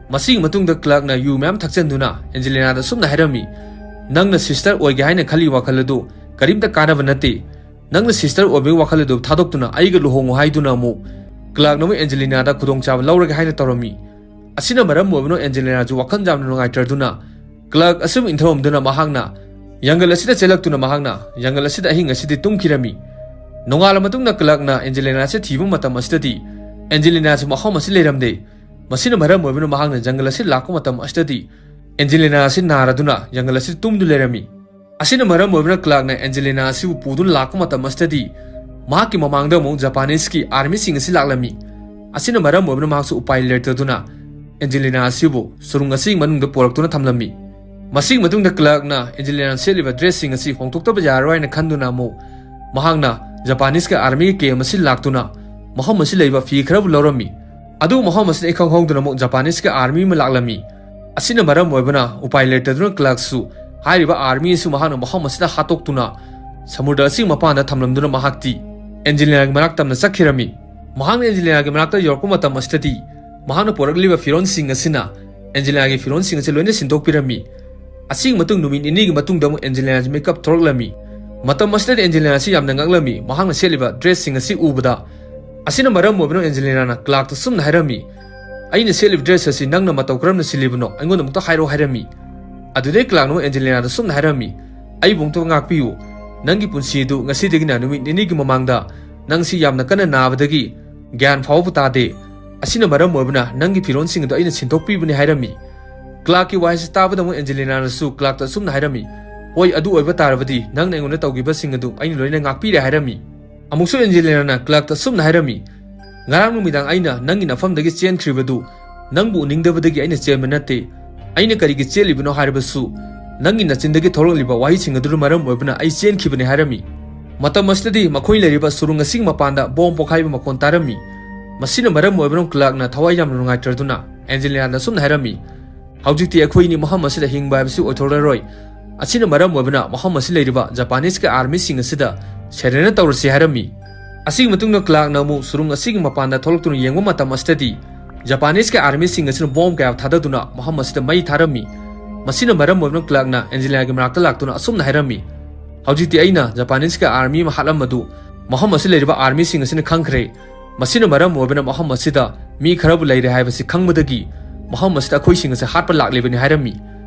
ꯃꯁꯤꯒꯤ ꯃꯇꯨꯡꯗ ꯀ꯭ꯂꯥꯔꯛꯅ ꯌꯨ ꯃꯌꯥꯝ ꯊꯛꯆꯟꯗꯨꯅ ꯑꯦꯟꯖꯦꯂꯤꯅꯥꯗ ꯑꯁꯨꯝꯅ ꯍꯥꯏꯔꯝꯃꯤ, "ꯅꯪꯅ ꯁꯤꯁꯇꯔ ꯑꯣꯏꯒꯦ ꯍꯥꯏꯅ ꯈꯜꯂꯤ ꯋꯥꯈꯜ ꯑꯗꯨ ꯀꯔꯤꯝꯇ ꯀꯥꯟꯅꯕ ꯅꯠꯇꯦ꯫ ꯅꯪꯅ ꯁꯤꯁꯇꯔ ꯑꯣꯏꯕꯒꯤ ꯋꯥꯈꯜ ꯑꯗꯨ ꯊꯥꯗꯣꯛꯇꯨꯅ ꯑꯩꯒ ꯂꯨꯍꯣꯡꯉꯨ" ꯍꯥꯏꯗꯨꯅ ꯑꯃꯨꯛ ꯀ꯭ꯂꯥꯔꯛꯅ ꯑꯃꯨꯛ ꯑꯦꯟꯖꯦꯂꯤꯅꯥꯗ ꯈꯨꯗꯣꯡꯆꯥꯕ ꯂꯧꯔꯒꯦ ꯍꯥꯏꯅ ꯇꯧꯔꯝꯃꯤ꯫ ꯑꯁꯤꯅ ꯃꯔꯝ ꯑꯣꯏꯕꯅ ꯑꯦꯟꯖꯦꯂꯤꯅꯥꯁꯨ ꯋꯥꯈꯜ ꯌꯥꯝꯅ ꯅꯨꯡꯉꯥꯏꯇ꯭ꯔꯗꯨꯅ ꯀ꯭ꯂꯥꯔꯛ ꯑꯁꯤꯕꯨ ꯏꯟꯊꯔꯝꯗꯨꯅ ꯃꯍꯥꯛꯅ ꯖꯪꯒꯜ ꯑꯁꯤꯗ ꯆꯦꯜꯂꯛꯇꯨꯅ ꯃꯍꯥꯛꯅ ꯖꯪꯒꯜ ꯑꯁꯤꯗ ꯑꯍꯤꯡ ꯑꯁꯤꯗꯤ ꯇꯨꯝꯈꯤꯔꯝꯃꯤ꯫ ꯅꯣꯡꯉꯥꯜꯂ ꯃꯇꯨꯡꯗ ꯀ꯭ꯂꯥꯔꯛꯅ ꯑꯦꯟꯖꯦꯂꯤꯅꯥꯁꯦ ꯊꯤꯕ ꯃꯇꯝ ꯑꯁꯤꯗꯗꯤ ꯑꯦꯟꯖꯦꯂꯤꯅꯥꯁꯦ ꯃꯐꯝ ꯑꯁꯤ ꯂꯩꯔꯝꯗꯦ꯫ ꯃꯁꯤꯅ ꯃꯔꯝ ꯑꯣꯏꯕꯅ ꯃꯍꯥꯛꯅ ꯖꯪꯒꯜ ꯑꯁꯤ ꯂꯥꯛꯄ ꯃꯇꯝ ꯑꯁꯤꯗꯗꯤ ꯑꯦꯟꯖꯦꯂꯤꯅꯥ ꯑꯁꯤ ꯅꯥꯔꯗꯨꯅ ꯖꯪꯒꯜ ꯑꯁꯤꯗ ꯇꯨꯝꯗꯨꯅ ꯂꯩꯔꯝꯃꯤ꯫ ꯑꯁꯤꯅ ꯃꯔꯝ ꯑꯣꯏꯕꯅ ꯀ꯭ꯂꯥꯔꯛꯅ ꯑꯦꯟꯖꯦꯂꯤꯅꯥ ꯑꯁꯤꯕꯨ ꯄꯨꯗꯨꯅ ꯂꯥꯛꯄ ꯃꯇꯝ ꯑꯁꯤꯗꯗꯤ ꯃꯍꯥꯛꯀꯤ ꯃꯃꯥꯡꯗ ꯑꯃꯨꯛ ꯖꯄꯥꯅꯤꯁꯀꯤ ꯑꯥꯔꯃꯤꯁꯤꯡ ꯑꯁꯤ ꯂꯥꯛꯂꯝꯃꯤ꯫ ꯑꯁꯤꯅ ꯃꯔꯝ ꯑꯣꯏꯕꯅ ꯃꯍꯥꯛꯁꯨ ꯎꯄꯥꯏ ꯂꯩꯔꯛꯇꯗꯨꯅ ꯑꯦꯟꯖꯦꯂꯤꯅꯥ ꯑꯁꯤꯕꯨ ꯁꯨꯔꯨꯡ ꯑꯁꯤꯒꯤ ꯃꯅꯨꯡꯗ ꯄꯨꯔꯛꯇꯨꯅ ꯊꯝꯂꯝꯃꯤ꯫ ꯃꯁꯤꯒꯤ ꯃꯇꯨꯡꯗ ꯀ꯭ꯂꯥꯔꯛꯅ ꯑꯦꯟꯖꯦꯂꯤꯅꯥꯅ ꯁꯦꯠꯂꯤꯕ ꯗ꯭ꯔꯦꯁꯁꯤꯡ ꯑꯁꯤ ꯍꯣꯡꯗꯣꯛꯇꯕ ꯌꯥꯔꯔꯣꯏ ꯍꯥꯏꯅ ꯈꯟꯗꯨꯅ ꯑꯃꯨꯛ ꯃꯍꯥꯛꯅ ꯖꯄꯥꯅꯤꯁꯀꯤ ꯑꯥꯔꯃꯤꯒꯤ ꯀꯦꯝ ꯑꯁꯤ ꯂꯥꯛꯇꯨꯅ ꯃꯐꯝ ꯑꯁꯤ ꯂꯩꯕ ꯐꯤ ꯈꯔꯕꯨ ꯂꯧꯔꯝꯃꯤ꯫ ꯑꯗꯨꯕꯨ ꯃꯐꯝ ꯑꯁꯤꯗ ꯏꯈꯪ ꯈꯪꯍꯧꯗꯅ ꯑꯃꯨꯛ ꯖꯄꯥꯅꯤꯁꯀꯤ ꯑꯥꯔꯃꯤ ꯑꯃ ꯂꯥꯛꯂꯝꯃꯤ꯫ ꯑꯁꯤꯅ ꯃꯔꯝ ꯑꯣꯏꯕꯅ ꯎꯄꯥꯏ ꯂꯩꯇꯗꯨꯅ ꯀ꯭ꯂꯥꯔꯛꯁꯨ ꯍꯥꯏꯔꯤꯕ ꯑꯥꯔꯃꯤ ꯑꯁꯤ ꯃꯍꯥꯛꯅ ꯃꯐꯝ ꯑꯁꯤꯗ ꯍꯥꯠꯇꯣꯛꯇꯨꯅ ꯁꯃꯨꯗ꯭ꯔ ꯑꯁꯤꯒꯤ ꯃꯄꯥꯟꯗ ꯊꯝꯂꯝꯗꯨꯅ ꯃꯍꯥꯛꯇꯤ ꯑꯦꯟꯖꯦꯂꯤꯅꯥꯒꯤ ꯃꯅꯥꯛ ꯇꯝꯅ ꯆꯠꯈꯤꯔꯝꯃꯤ꯫ ꯃꯍꯥꯛꯅ ꯑꯦꯟꯖꯦꯂꯤꯅꯥꯒꯤ ꯃꯅꯥꯛꯇ ꯌꯧꯔꯛꯄ ꯃꯇꯝ ꯑꯁꯤꯗꯗꯤ ꯃꯍꯥꯛꯅ ꯄꯨꯔꯛꯂꯤꯕ ꯐꯤꯔꯣꯜꯁꯤꯡ ꯑꯁꯤꯅ ꯑꯦꯟꯖꯦꯂꯤꯅꯥꯒꯤ ꯐꯤꯔꯣꯜꯁꯤꯡ ꯑꯁꯤ ꯂꯣꯏꯅ ꯁꯤꯟꯗꯣꯛꯄꯤꯔꯝꯃꯤ꯫ ꯑꯁꯤꯒꯤ ꯃꯇꯨꯡ ꯅꯨꯃꯤꯠ ꯅꯤꯅꯤꯒꯤ ꯃꯇꯨꯡꯗ ꯑꯃꯨꯛ ꯑꯦꯟꯖꯦꯂꯤꯅꯥꯁꯤ ꯃꯤꯀꯞ ꯊꯣꯛꯂꯛꯂꯝꯃꯤ꯫ ꯃꯇꯝ ꯑꯁꯤꯗꯗꯤ ꯑꯦꯟꯖꯦꯂꯤꯅꯥ ꯑꯁꯤ ꯌꯥꯝꯅ ꯉꯛꯂꯝꯃꯤ꯫ ꯃꯍꯥꯛꯅ ꯁꯦꯠꯂꯤꯕ dress ꯁꯤꯡ ꯑꯁꯤ ꯎꯕꯗ, ꯑꯁꯤꯅ ꯃꯔꯝ ꯑꯣꯏꯕꯅ ꯑꯦꯟꯖꯦꯂꯤꯅꯥꯅ Clark ꯇ ꯑꯁꯨꯝꯅ ꯍꯥꯏꯔꯝꯃꯤ, "ꯑꯩꯅ ꯁꯦꯠꯂꯤꯕ dress ꯑꯁꯤ ꯅꯪꯅ ꯃꯇꯧ ꯀꯔꯝꯅ ꯁꯤꯜꯂꯤꯕꯅꯣ? ꯑꯩꯉꯣꯟꯗ ꯑꯃꯨꯛꯇ ꯍꯥꯏꯔꯛꯑꯣ" ꯍꯥꯏꯔꯝꯃꯤ꯫ ꯑꯗꯨꯗꯩ Clark ꯅ ꯑꯃꯨꯛ ꯑꯦꯟꯖꯦꯂꯤꯅꯥꯗ ꯑꯁꯨꯝꯅ ꯍꯥꯏꯔꯝꯃꯤ, "ꯑꯩꯕꯨ ꯑꯃꯨꯛꯇ ꯉꯥꯛꯄꯤꯌꯨ꯫ ꯅꯪꯒꯤ ꯄꯨꯟꯁꯤ ꯑꯗꯨ ꯉꯁꯤꯗꯒꯤꯅ ꯅꯨꯃꯤꯠ ꯅꯤꯅꯤꯒꯤ ꯃꯃꯥꯡꯗ ꯅꯪꯁꯤ ꯌꯥꯝꯅ ꯀꯟꯅ ꯅꯥꯕꯗꯒꯤ ꯒ꯭ꯌꯥꯟ ꯐꯥꯎꯕ ꯇꯥꯗꯦ꯫ ꯑꯁꯤꯅ ꯃꯔꯝ ꯑꯣꯏꯕꯅ ꯅꯪꯒꯤ ꯐꯤꯔꯣꯜꯁꯤꯡ ꯑꯗꯨ ꯑꯩꯅ ꯁꯤꯟꯗꯣꯛꯄꯤꯕꯅꯤ" ꯍꯥꯏꯔꯝꯃꯤ꯫ Clark ꯀꯤ ꯋꯥꯍꯩꯁꯤ ꯇꯥꯕꯗ ꯑꯃꯨꯛ ꯑꯦꯟꯖꯦꯂꯤꯅꯥꯅꯁꯨ Clark ꯇ ꯑꯁꯨꯝꯅ ꯍꯥꯏꯔꯝꯃꯤ, "ꯍꯣꯏ, ꯑꯗꯨ ꯑꯣꯏꯕ ꯇꯥꯔꯕꯗꯤ ꯅꯪꯅ ꯑꯩꯉꯣꯟꯗ ꯇꯧꯈꯤꯕꯁꯤꯡ ꯑꯗꯨ ꯑꯩꯅ ꯂꯣꯏꯅ ꯉꯥꯛꯄꯤꯔꯦ" ꯍꯥꯏꯔꯝꯃꯤ꯫ ꯑꯃꯨꯛꯁꯨ ꯑꯦꯟꯖꯦꯂꯤꯅꯥꯅ Clark ꯇ ꯑꯁꯨꯝꯅ ꯍꯥꯏꯔꯝꯃꯤ, "ꯉꯔꯥꯡ ꯅꯨꯃꯤꯗꯥꯡ ꯑꯩꯅ ꯅꯪꯒꯤ ꯅꯐꯝꯗꯒꯤ ꯆꯦꯟꯈ꯭ꯔꯤꯕꯗꯨ ꯅꯪꯕꯨ ꯎꯅꯤꯡꯗꯕꯗꯒꯤ ꯑꯩꯅ ꯆꯦꯟꯕ ꯅꯠꯇꯦ꯫ ꯑꯩꯅ ꯀꯔꯤꯒꯤ ꯆꯦꯜꯂꯤꯕꯅꯣ ꯍꯥꯏꯔꯕꯁꯨ ꯅꯪꯒꯤ ꯅꯆꯤꯟꯗꯒꯤ ꯊꯣꯛꯂꯛꯂꯤꯕ ꯋꯥꯍꯩꯁꯤꯡ ꯑꯗꯨꯅ ꯃꯔꯝ ꯑꯣꯏꯕꯅ ꯑꯩ ꯆꯦꯟꯈꯤꯕꯅꯤ" ꯍꯥꯏꯔꯝꯃꯤ꯫ ꯃꯇꯝ ꯑꯁꯤꯗꯗꯤ ꯃꯈꯣꯏ ꯂꯩꯔꯤꯕ ꯁꯨꯔꯨꯡ ꯑꯁꯤꯒꯤ ꯃꯄꯥꯟꯗ ꯕꯣꯝ ꯄꯣꯈꯥꯏꯕ ꯃꯈꯣꯟ ꯇꯥꯔꯝꯃꯤ꯫ ꯃꯁꯤꯅ ꯃꯔꯝ ꯑꯣꯏꯕꯅ Clark ꯅ ꯊꯋꯥꯏ ꯌꯥꯝꯅ ꯅꯨꯡꯉꯥꯏꯇ꯭ꯔꯗꯨꯅ ꯑꯦꯟꯖꯦꯂꯤꯅꯥꯗ ꯑꯁꯨꯝꯅ ꯍꯥꯏꯔꯝꯃꯤ, "ꯍꯧꯖꯤꯛꯇꯤ ꯑꯩꯈꯣꯏ ꯑꯅꯤ ꯃꯐꯝ ꯑꯁꯤꯗ ꯍꯤꯡꯕ ꯍꯥꯏꯕꯁꯤ ꯑꯣꯏꯊꯣꯛꯂꯔꯣꯏ꯫ ꯑꯁꯤꯅ ꯃꯔꯝ ꯑꯣꯏꯕꯅ ꯃꯐꯝ ꯑꯁꯤ ꯂꯩꯔꯤꯕ ꯖꯄꯥꯅꯤꯁꯀꯤ ꯑꯥꯔꯃꯤꯁꯤꯡ ꯑꯁꯤꯗ surrender ꯇꯧꯔꯁꯤ" ꯍꯥꯏꯔꯝꯃꯤ꯫ ꯑꯁꯤꯒꯤ ꯃꯇꯨꯡꯗ Clark ꯅ ꯑꯃꯨꯛ ꯁꯨꯔꯨꯡ ꯑꯁꯤꯒꯤ ꯃꯄꯥꯟꯗ ꯊꯣꯛꯂꯛꯇꯨꯅ ꯌꯦꯡꯕ ꯃꯇꯝ ꯑꯁꯤꯗꯗꯤ ꯖꯄꯥꯅꯤꯁꯀꯤ ꯑꯥꯔꯃꯤꯁꯤꯡ ꯑꯁꯤꯅ ꯕꯣꯝ ꯀꯌꯥ ꯊꯥꯗꯗꯨꯅ ꯃꯐꯝ ꯑꯁꯤꯗ ꯃꯩ ꯊꯥꯔꯝꯃꯤ꯫ ꯃꯁꯤꯅ ꯃꯔꯝ ꯑꯣꯏꯗꯨꯅ Clark ꯅ ꯑꯦꯟꯖꯦꯂꯤꯅꯥꯒꯤ ꯃꯅꯥꯛꯇ ꯂꯥꯛꯇꯨꯅ ꯑꯁꯨꯝꯅ ꯍꯥꯏꯔꯝꯃꯤ, "ꯍꯧꯖꯤꯛꯇꯤ ꯑꯩꯅ ꯖꯄꯥꯅꯤꯁꯀꯤ ꯑꯥꯔꯃꯤ ꯑꯃ ꯍꯥꯠꯂꯝꯕꯗꯨ ꯃꯐꯝ ꯑꯁꯤꯗ ꯂꯩꯔꯤꯕ ꯑꯥꯔꯃꯤꯁꯤꯡ ꯑꯁꯤꯅ ꯈꯪꯈ꯭ꯔꯦ꯫ ꯃꯁꯤꯅ ꯃꯔꯝ ꯑꯣꯏꯕꯅ ꯃꯐꯝ ꯑꯁꯤꯗ ꯃꯤ ꯈꯔꯕꯨ ꯂꯩꯔꯦ ꯍꯥꯏꯕꯁꯤ ꯈꯪꯕꯗꯒꯤ ꯃꯐꯝ ꯑꯁꯤꯗ ꯑꯩꯈꯣꯏꯁꯤꯡ ꯑꯁꯤ ꯍꯥꯠꯄ ꯂꯥꯛꯂꯤꯕꯅꯤ" ꯍꯥꯏꯔꯝꯃꯤ꯫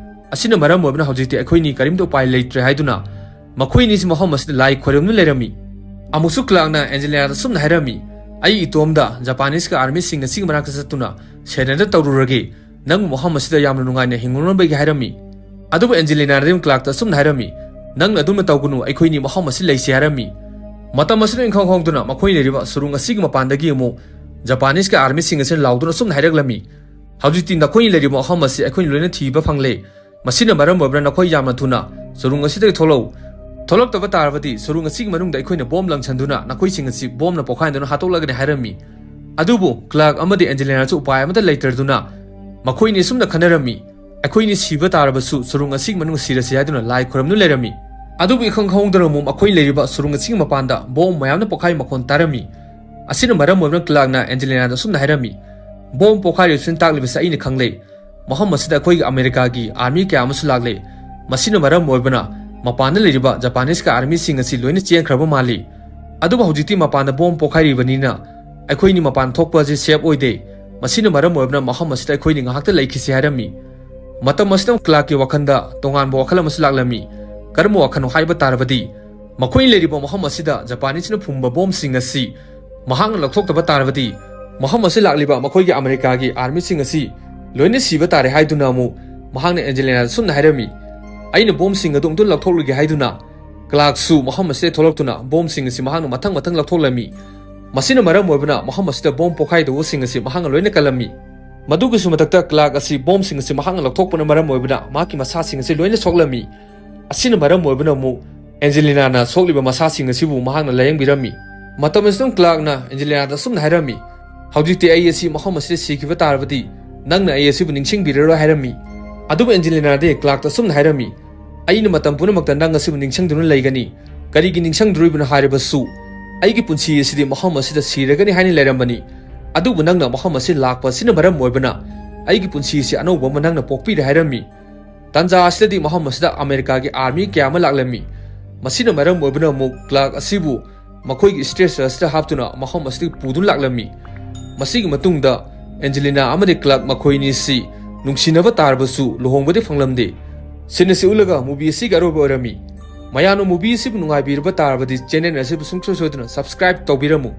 ꯑꯁꯤꯅ ꯃꯔꯝ ꯑꯣꯏꯕꯅ ꯍꯧꯖꯤꯛꯇꯤ ꯑꯩꯈꯣꯏꯅꯤ ꯀꯔꯤꯝꯇ ꯎꯄꯥꯏ ꯂꯩꯇ꯭ꯔꯦ ꯍꯥꯏꯗꯨꯅ ꯃꯈꯣꯏꯅꯤꯁꯤ ꯃꯐꯝ ꯑꯁꯤꯗ ꯂꯥꯏ ꯈꯣꯏꯔꯝꯗꯨꯅ ꯂꯩꯔꯝꯃꯤ꯫ ꯑꯃꯨꯛꯁꯨ Clark ꯅ ꯑꯦꯟꯖꯦꯂꯤꯅꯥꯗ ꯑꯁꯨꯝꯅ ꯍꯥꯏꯔꯝꯃꯤ, "ꯑꯩ ꯏꯇꯣꯝꯗ ꯖꯄꯥꯅꯤꯁꯀꯤ ꯑꯥꯔꯃꯤꯁꯤꯡ ꯑꯁꯤꯒꯤ ꯃꯅꯥꯛꯇ ꯆꯠꯇꯨꯅ surrender ꯇꯧꯔꯨꯔꯒꯦ꯫ ꯅꯪꯕꯨ ꯃꯐꯝ ꯑꯁꯤꯗ ꯌꯥꯝꯅ ꯅꯨꯡꯉꯥꯏꯅ ꯍꯤꯡꯂꯨꯅꯕꯒꯤ" ꯍꯥꯏꯔꯝꯃꯤ꯫ ꯑꯗꯨꯕꯨ ꯑꯦꯟꯖꯦꯂꯤꯅꯥꯗꯤ Clark ꯇ ꯑꯁꯨꯝꯅ ꯍꯥꯏꯔꯝꯃꯤ, "ꯅꯪꯅ ꯑꯗꯨꯝꯅ ꯇꯧꯒꯅꯨ, ꯑꯩꯈꯣꯏꯅꯤ ꯃꯐꯝ ꯑꯁꯤ ꯂꯩꯁꯤ" ꯍꯥꯏꯔꯝꯃꯤ꯫ ꯃꯇꯝ ꯑꯁꯤꯗ ꯏꯪꯈꯪ ꯈꯪꯍꯧꯗꯅ ꯃꯈꯣꯏ ꯂꯩꯔꯤꯕ ꯁꯨꯔꯨꯡ ꯑꯁꯤꯒꯤ ꯃꯄꯥꯟꯗꯒꯤ ꯑꯃꯨꯛ ꯖꯄꯥꯅꯤꯁꯀꯤ ꯑꯥꯔꯃꯤꯁꯤꯡ ꯑꯁꯤꯅ ꯂꯥꯎꯗꯨꯅ ꯑꯁꯨꯝꯅ ꯍꯥꯏꯔꯛꯂꯝꯃꯤ, "ꯍꯧꯖꯤꯛꯇꯤ ꯅꯈꯣꯏꯅ ꯂꯩꯔꯤꯕ ꯃꯐꯝ ꯑꯁꯤ ꯑꯩꯈꯣꯏꯅ ꯂꯣꯏꯅ ꯊꯤꯕ ꯐꯪꯂꯦ꯫ ꯃꯁꯤꯅ ꯃꯔꯝ ꯑꯣꯏꯕꯅ ꯅꯈꯣꯏ ꯌꯥꯝꯅ ꯊꯨꯅ ꯁꯨꯔꯨꯡ ꯑꯁꯤꯗꯒꯤ ꯊꯣꯛꯂꯛꯎ꯫ ꯊꯣꯛꯂꯛꯇꯕ ꯇꯥꯔꯕꯗꯤ ꯁꯨꯔꯨꯡ ꯑꯁꯤꯒꯤ ꯃꯅꯨꯡꯗ ꯑꯩꯈꯣꯏꯅ ꯕꯣꯝ ꯂꯪꯁꯟꯗꯨꯅ ꯅꯈꯣꯏꯁꯤꯡ ꯑꯁꯤ ꯕꯣꯝꯅ ꯄꯣꯈꯥꯏꯗꯨꯅ ꯍꯥꯠꯇꯣꯛꯂꯒꯅꯤ" ꯍꯥꯏꯔꯝꯃꯤ꯫ ꯑꯗꯨꯕꯨ Clark ꯑꯃꯗꯤ ꯑꯦꯟꯖꯦꯂꯤꯅꯥꯁꯨ ꯎꯄꯥꯏ ꯑꯃꯠꯇ ꯂꯩꯇ꯭ꯔꯗꯨꯅ ꯃꯈꯣꯏꯅꯤ ꯑꯁꯨꯝꯅ ꯈꯟꯅꯔꯝꯃꯤ, "ꯑꯩꯈꯣꯏꯅꯤ ꯁꯤꯕ ꯇꯥꯔꯕꯁꯨ ꯁꯨꯔꯨꯡ ꯑꯁꯤꯒꯤ ꯃꯅꯨꯡꯗ ꯁꯤꯔꯁꯤ" ꯍꯥꯏꯗꯨꯅ ꯂꯥꯏ ꯈꯨꯔꯝꯗꯨꯅ ꯂꯩꯔꯝꯃꯤ꯫ ꯑꯗꯨꯕꯨ ꯏꯈꯪ ꯈꯪꯍꯧꯗꯅ ꯑꯃꯨꯛ ꯃꯈꯣꯏ ꯂꯩꯔꯤꯕ ꯁꯨꯔꯨꯡ ꯑꯁꯤꯒꯤ ꯃꯄꯥꯟꯗ ꯕꯣꯝ ꯃꯌꯥꯝꯅ ꯄꯣꯈꯥꯏ ꯃꯈꯣꯟ ꯇꯥꯔꯝꯃꯤ꯫ ꯑꯁꯤꯅ ꯃꯔꯝ ꯑꯣꯏꯗꯨꯅ Clark ꯅ ꯑꯦꯟꯖꯦꯂꯤꯅꯥꯗ ꯑꯁꯨꯝꯅ ꯍꯥꯏꯔꯝꯃꯤ, "ꯕꯣꯝ ꯄꯣꯈꯥꯏꯔꯤꯕꯁꯤꯅ ꯇꯥꯛꯂꯤꯕꯁꯤ ꯑꯩꯅ ꯈꯪꯂꯦ꯫ ꯃꯐꯝ ꯑꯁꯤꯗ ꯑꯩꯈꯣꯏꯒꯤ ꯑꯃꯦꯔꯤꯀꯥꯒꯤ ꯑꯥꯔꯃꯤ ꯀꯌꯥ ꯑꯃꯁꯨ ꯂꯥꯛꯂꯦ꯫ ꯃꯁꯤꯅ ꯃꯔꯝ ꯑꯣꯏꯕꯅ ꯃꯄꯥꯟꯗ ꯂꯩꯔꯤꯕ Japanese-ꯀꯤ army-ꯁꯤꯡ ꯑꯁꯤ ꯂꯣꯏꯅ ꯆꯦꯟꯈ꯭ꯔꯕ ꯃꯥꯜꯂꯤ꯫ ꯑꯗꯨꯕꯨ ꯍꯧꯖꯤꯛꯇꯤ ꯃꯄꯥꯟꯗ bomb ꯄꯣꯈꯥꯏꯔꯤꯕꯅꯤꯅ ꯑꯩꯈꯣꯏꯅꯤ ꯃꯄꯥꯟ ꯊꯣꯛꯄ ꯑꯁꯤ safe ꯑꯣꯏꯗꯦ꯫ ꯃꯁꯤꯅ ꯃꯔꯝ ꯑꯣꯏꯔꯕꯅ ꯃꯐꯝ ꯑꯁꯤꯗ ꯑꯩꯈꯣꯏꯅꯤ ꯉꯥꯏꯍꯥꯛꯇ ꯂꯩꯈꯤꯁꯤ ꯍꯥꯏꯔꯝꯃꯤ꯫ ꯃꯇꯝ ꯑꯁꯤꯗ Clark-ꯀꯤ ꯋꯥꯈꯜꯗ ꯇꯣꯉꯥꯟꯕ ꯋꯥꯈꯜ ꯑꯃꯁꯨ ꯂꯥꯛꯂꯝꯃꯤ꯫ ꯀꯔꯝꯕ ꯋꯥꯈꯜꯅꯣ ꯍꯥꯏꯕ ꯇꯥꯔꯕꯗꯤ, ꯃꯈꯣꯏꯅ ꯂꯩꯔꯤꯕ ꯃꯐꯝ ꯑꯁꯤꯗ Japanese-ꯅ ꯐꯨꯝꯕ bomb-ꯁꯤꯡ ꯑꯁꯤ ꯃꯍꯥꯛꯅ ꯂꯧꯊꯣꯛꯇꯕ ꯇꯥꯔꯕꯗꯤ, ꯃꯐꯝ ꯑꯁꯤꯗ ꯂꯥꯛꯂꯤꯕ ꯃꯈꯣꯏꯒꯤ America-ꯒꯤ army-ꯁꯤꯡ ꯑꯁꯤ ꯂꯣꯏꯅ ꯁꯤꯕ ꯇꯥꯔꯦ ꯍꯥꯏꯗꯨꯅ ꯑꯃꯨꯛ ꯃꯍꯥꯛꯅ Angelina-ꯗ ꯑꯁꯨꯝꯅ ꯍꯥꯏꯔꯝꯃꯤ, "ꯑꯩꯅ bomb-ꯁꯤꯡ ꯑꯗꯨ ꯑꯃꯨꯛꯇ ꯂꯧꯊꯣꯛꯂꯨꯒꯦ" ꯍꯥꯏꯗꯨꯅ Clark-ꯁꯨ ꯃꯐꯝ ꯑꯁꯤꯗ ꯊꯣꯛꯂꯛꯇꯨꯅ bomb-ꯁꯤꯡ ꯑꯁꯤ ꯃꯍꯥꯛꯅ ꯃꯊꯪ ꯃꯊꯪ ꯂꯧꯊꯣꯛꯂꯝꯃꯤ꯫ ꯃꯁꯤꯅ ꯃꯔꯝ ꯑꯣꯏꯕꯅ ꯃꯐꯝ ꯑꯁꯤꯗ bomb ꯄꯣꯈꯥꯏꯗꯧꯕꯁꯤꯡ ꯑꯁꯤ ꯃꯍꯥꯛꯅ ꯂꯣꯏꯅ ꯀꯜꯂꯝꯃꯤ꯫ ꯃꯗꯨꯒꯤꯁꯨ ꯃꯊꯛꯇ Clark ꯑꯁꯤ bomb-ꯁꯤꯡ ꯑꯁꯤ ꯃꯍꯥꯛꯅ ꯂꯧꯊꯣꯛꯄꯅ ꯃꯔꯝ ꯑꯣꯏꯕꯅ ꯃꯍꯥꯛꯀꯤ ꯃꯁꯥꯁꯤꯡ ꯑꯁꯤ ꯂꯣꯏꯅ ꯁꯣꯛꯂꯝꯃꯤ꯫ ꯑꯁꯤꯅ ꯃꯔꯝ ꯑꯣꯏꯕꯅ ꯑꯃꯨꯛ Angelina-ꯅ ꯁꯣꯛꯂꯤꯕ ꯃꯁꯥꯁꯤꯡ ꯑꯁꯤꯕꯨ ꯃꯍꯥꯛꯅ ꯂꯥꯌꯦꯡꯕꯤꯔꯝꯃꯤ꯫ ꯃꯇꯝ ꯑꯁꯤꯗ Clark-ꯅ Angelina-ꯗ ꯑꯁꯨꯝꯅ ꯍꯥꯏꯔꯝꯃꯤ, "ꯍꯧꯖꯤꯛꯇꯤ ꯑꯩ ꯑꯁꯤ ꯃꯐꯝ ꯑꯁꯤꯗ ꯁꯤꯈꯤꯕ ꯇꯥꯔꯕꯗꯤ ꯅꯪꯅ ꯑꯩ ꯑꯁꯤꯕꯨ ꯅꯤꯡꯁꯤꯡꯕꯤꯔꯔꯣꯏ" ꯍꯥꯏꯔꯝꯃꯤ꯫ ꯑꯗꯨꯕꯨ Angelina-ꯗꯤ Clark-ꯇ ꯑꯁꯨꯝꯅ ꯍꯥꯏꯔꯝꯃꯤ, "ꯑꯩꯅ ꯃꯇꯝ ꯄꯨꯝꯅꯃꯛꯇ ꯅꯪ ꯑꯁꯤꯕꯨ ꯅꯤꯡꯁꯤꯡꯗꯨꯅ ꯂꯩꯒꯅꯤ꯫ ꯀꯔꯤꯒꯤ ꯅꯤꯡꯁꯤꯡꯗ꯭ꯔꯤꯕꯅꯣ ꯍꯥꯏꯔꯕꯁꯨ ꯑꯩꯒꯤ ꯄꯨꯟꯁꯤ ꯑꯁꯤꯗꯤ ꯃꯐꯝ ꯑꯁꯤꯗ ꯁꯤꯔꯒꯅꯤ ꯍꯥꯏꯅ ꯂꯩꯔꯝꯕꯅꯤ꯫ ꯑꯗꯨꯕꯨ ꯅꯪꯅ ꯃꯐꯝ ꯑꯁꯤꯗ ꯂꯥꯛꯄ ꯑꯁꯤꯅ ꯃꯔꯝ ꯑꯣꯏꯕꯅ ꯑꯩꯒꯤ ꯄꯨꯟꯁꯤ ꯑꯁꯤ ꯑꯅꯧꯕ ꯑꯃ ꯅꯪꯅ ꯄꯣꯛꯄꯤꯔꯦ" ꯍꯥꯏꯔꯝꯃꯤ꯫ ꯇꯥꯟꯖꯥ ꯑꯁꯤꯗꯗꯤ ꯃꯐꯝ ꯑꯁꯤꯗ America-ꯒꯤ army ꯀꯌꯥ ꯑꯃ ꯂꯥꯛꯂꯝꯃꯤ꯫ ꯃꯁꯤꯅ ꯃꯔꯝ ꯑꯣꯏꯕꯅ ꯑꯃꯨꯛ Clark ꯑꯁꯤꯕꯨ ꯃꯈꯣꯏꯒꯤ stretcher ꯑꯁꯤꯗ ꯍꯥꯞꯇꯨꯅ ꯃꯐꯝ ꯑꯁꯤꯗꯒꯤ ꯄꯨꯗꯨꯅ ꯂꯥꯛꯂꯝꯃꯤ꯫ ꯃꯁꯤꯒꯤ ꯃꯇꯨꯡꯗ Angelina ꯑꯃꯗꯤ Clark ꯃꯈꯣꯏ ꯑꯅꯤꯁꯤ ꯅꯨꯡꯁꯤꯅꯕ ꯇꯥꯔꯕꯁꯨ ꯂꯨꯍꯣꯡꯕꯗꯤ ꯐꯪꯂꯝꯗꯦ꯫ Scene ꯑꯁꯤ ꯎꯠꯂꯒ movie ꯑꯁꯤꯒꯤ ꯑꯔꯣꯏꯕ ꯑꯣꯏꯔꯝꯃꯤ꯫ ꯃꯌꯥꯝꯅ movie ꯑꯁꯤꯕꯨ ꯅꯨꯡꯉꯥꯏꯕꯤꯔꯕ ꯇꯥꯔꯕꯗꯤ channel ꯑꯁꯤꯕꯨ ꯁꯨꯡꯁꯣꯏ ꯁꯣꯏꯗꯅ subscribe ꯇꯧꯕꯤꯔꯝꯃꯨ꯫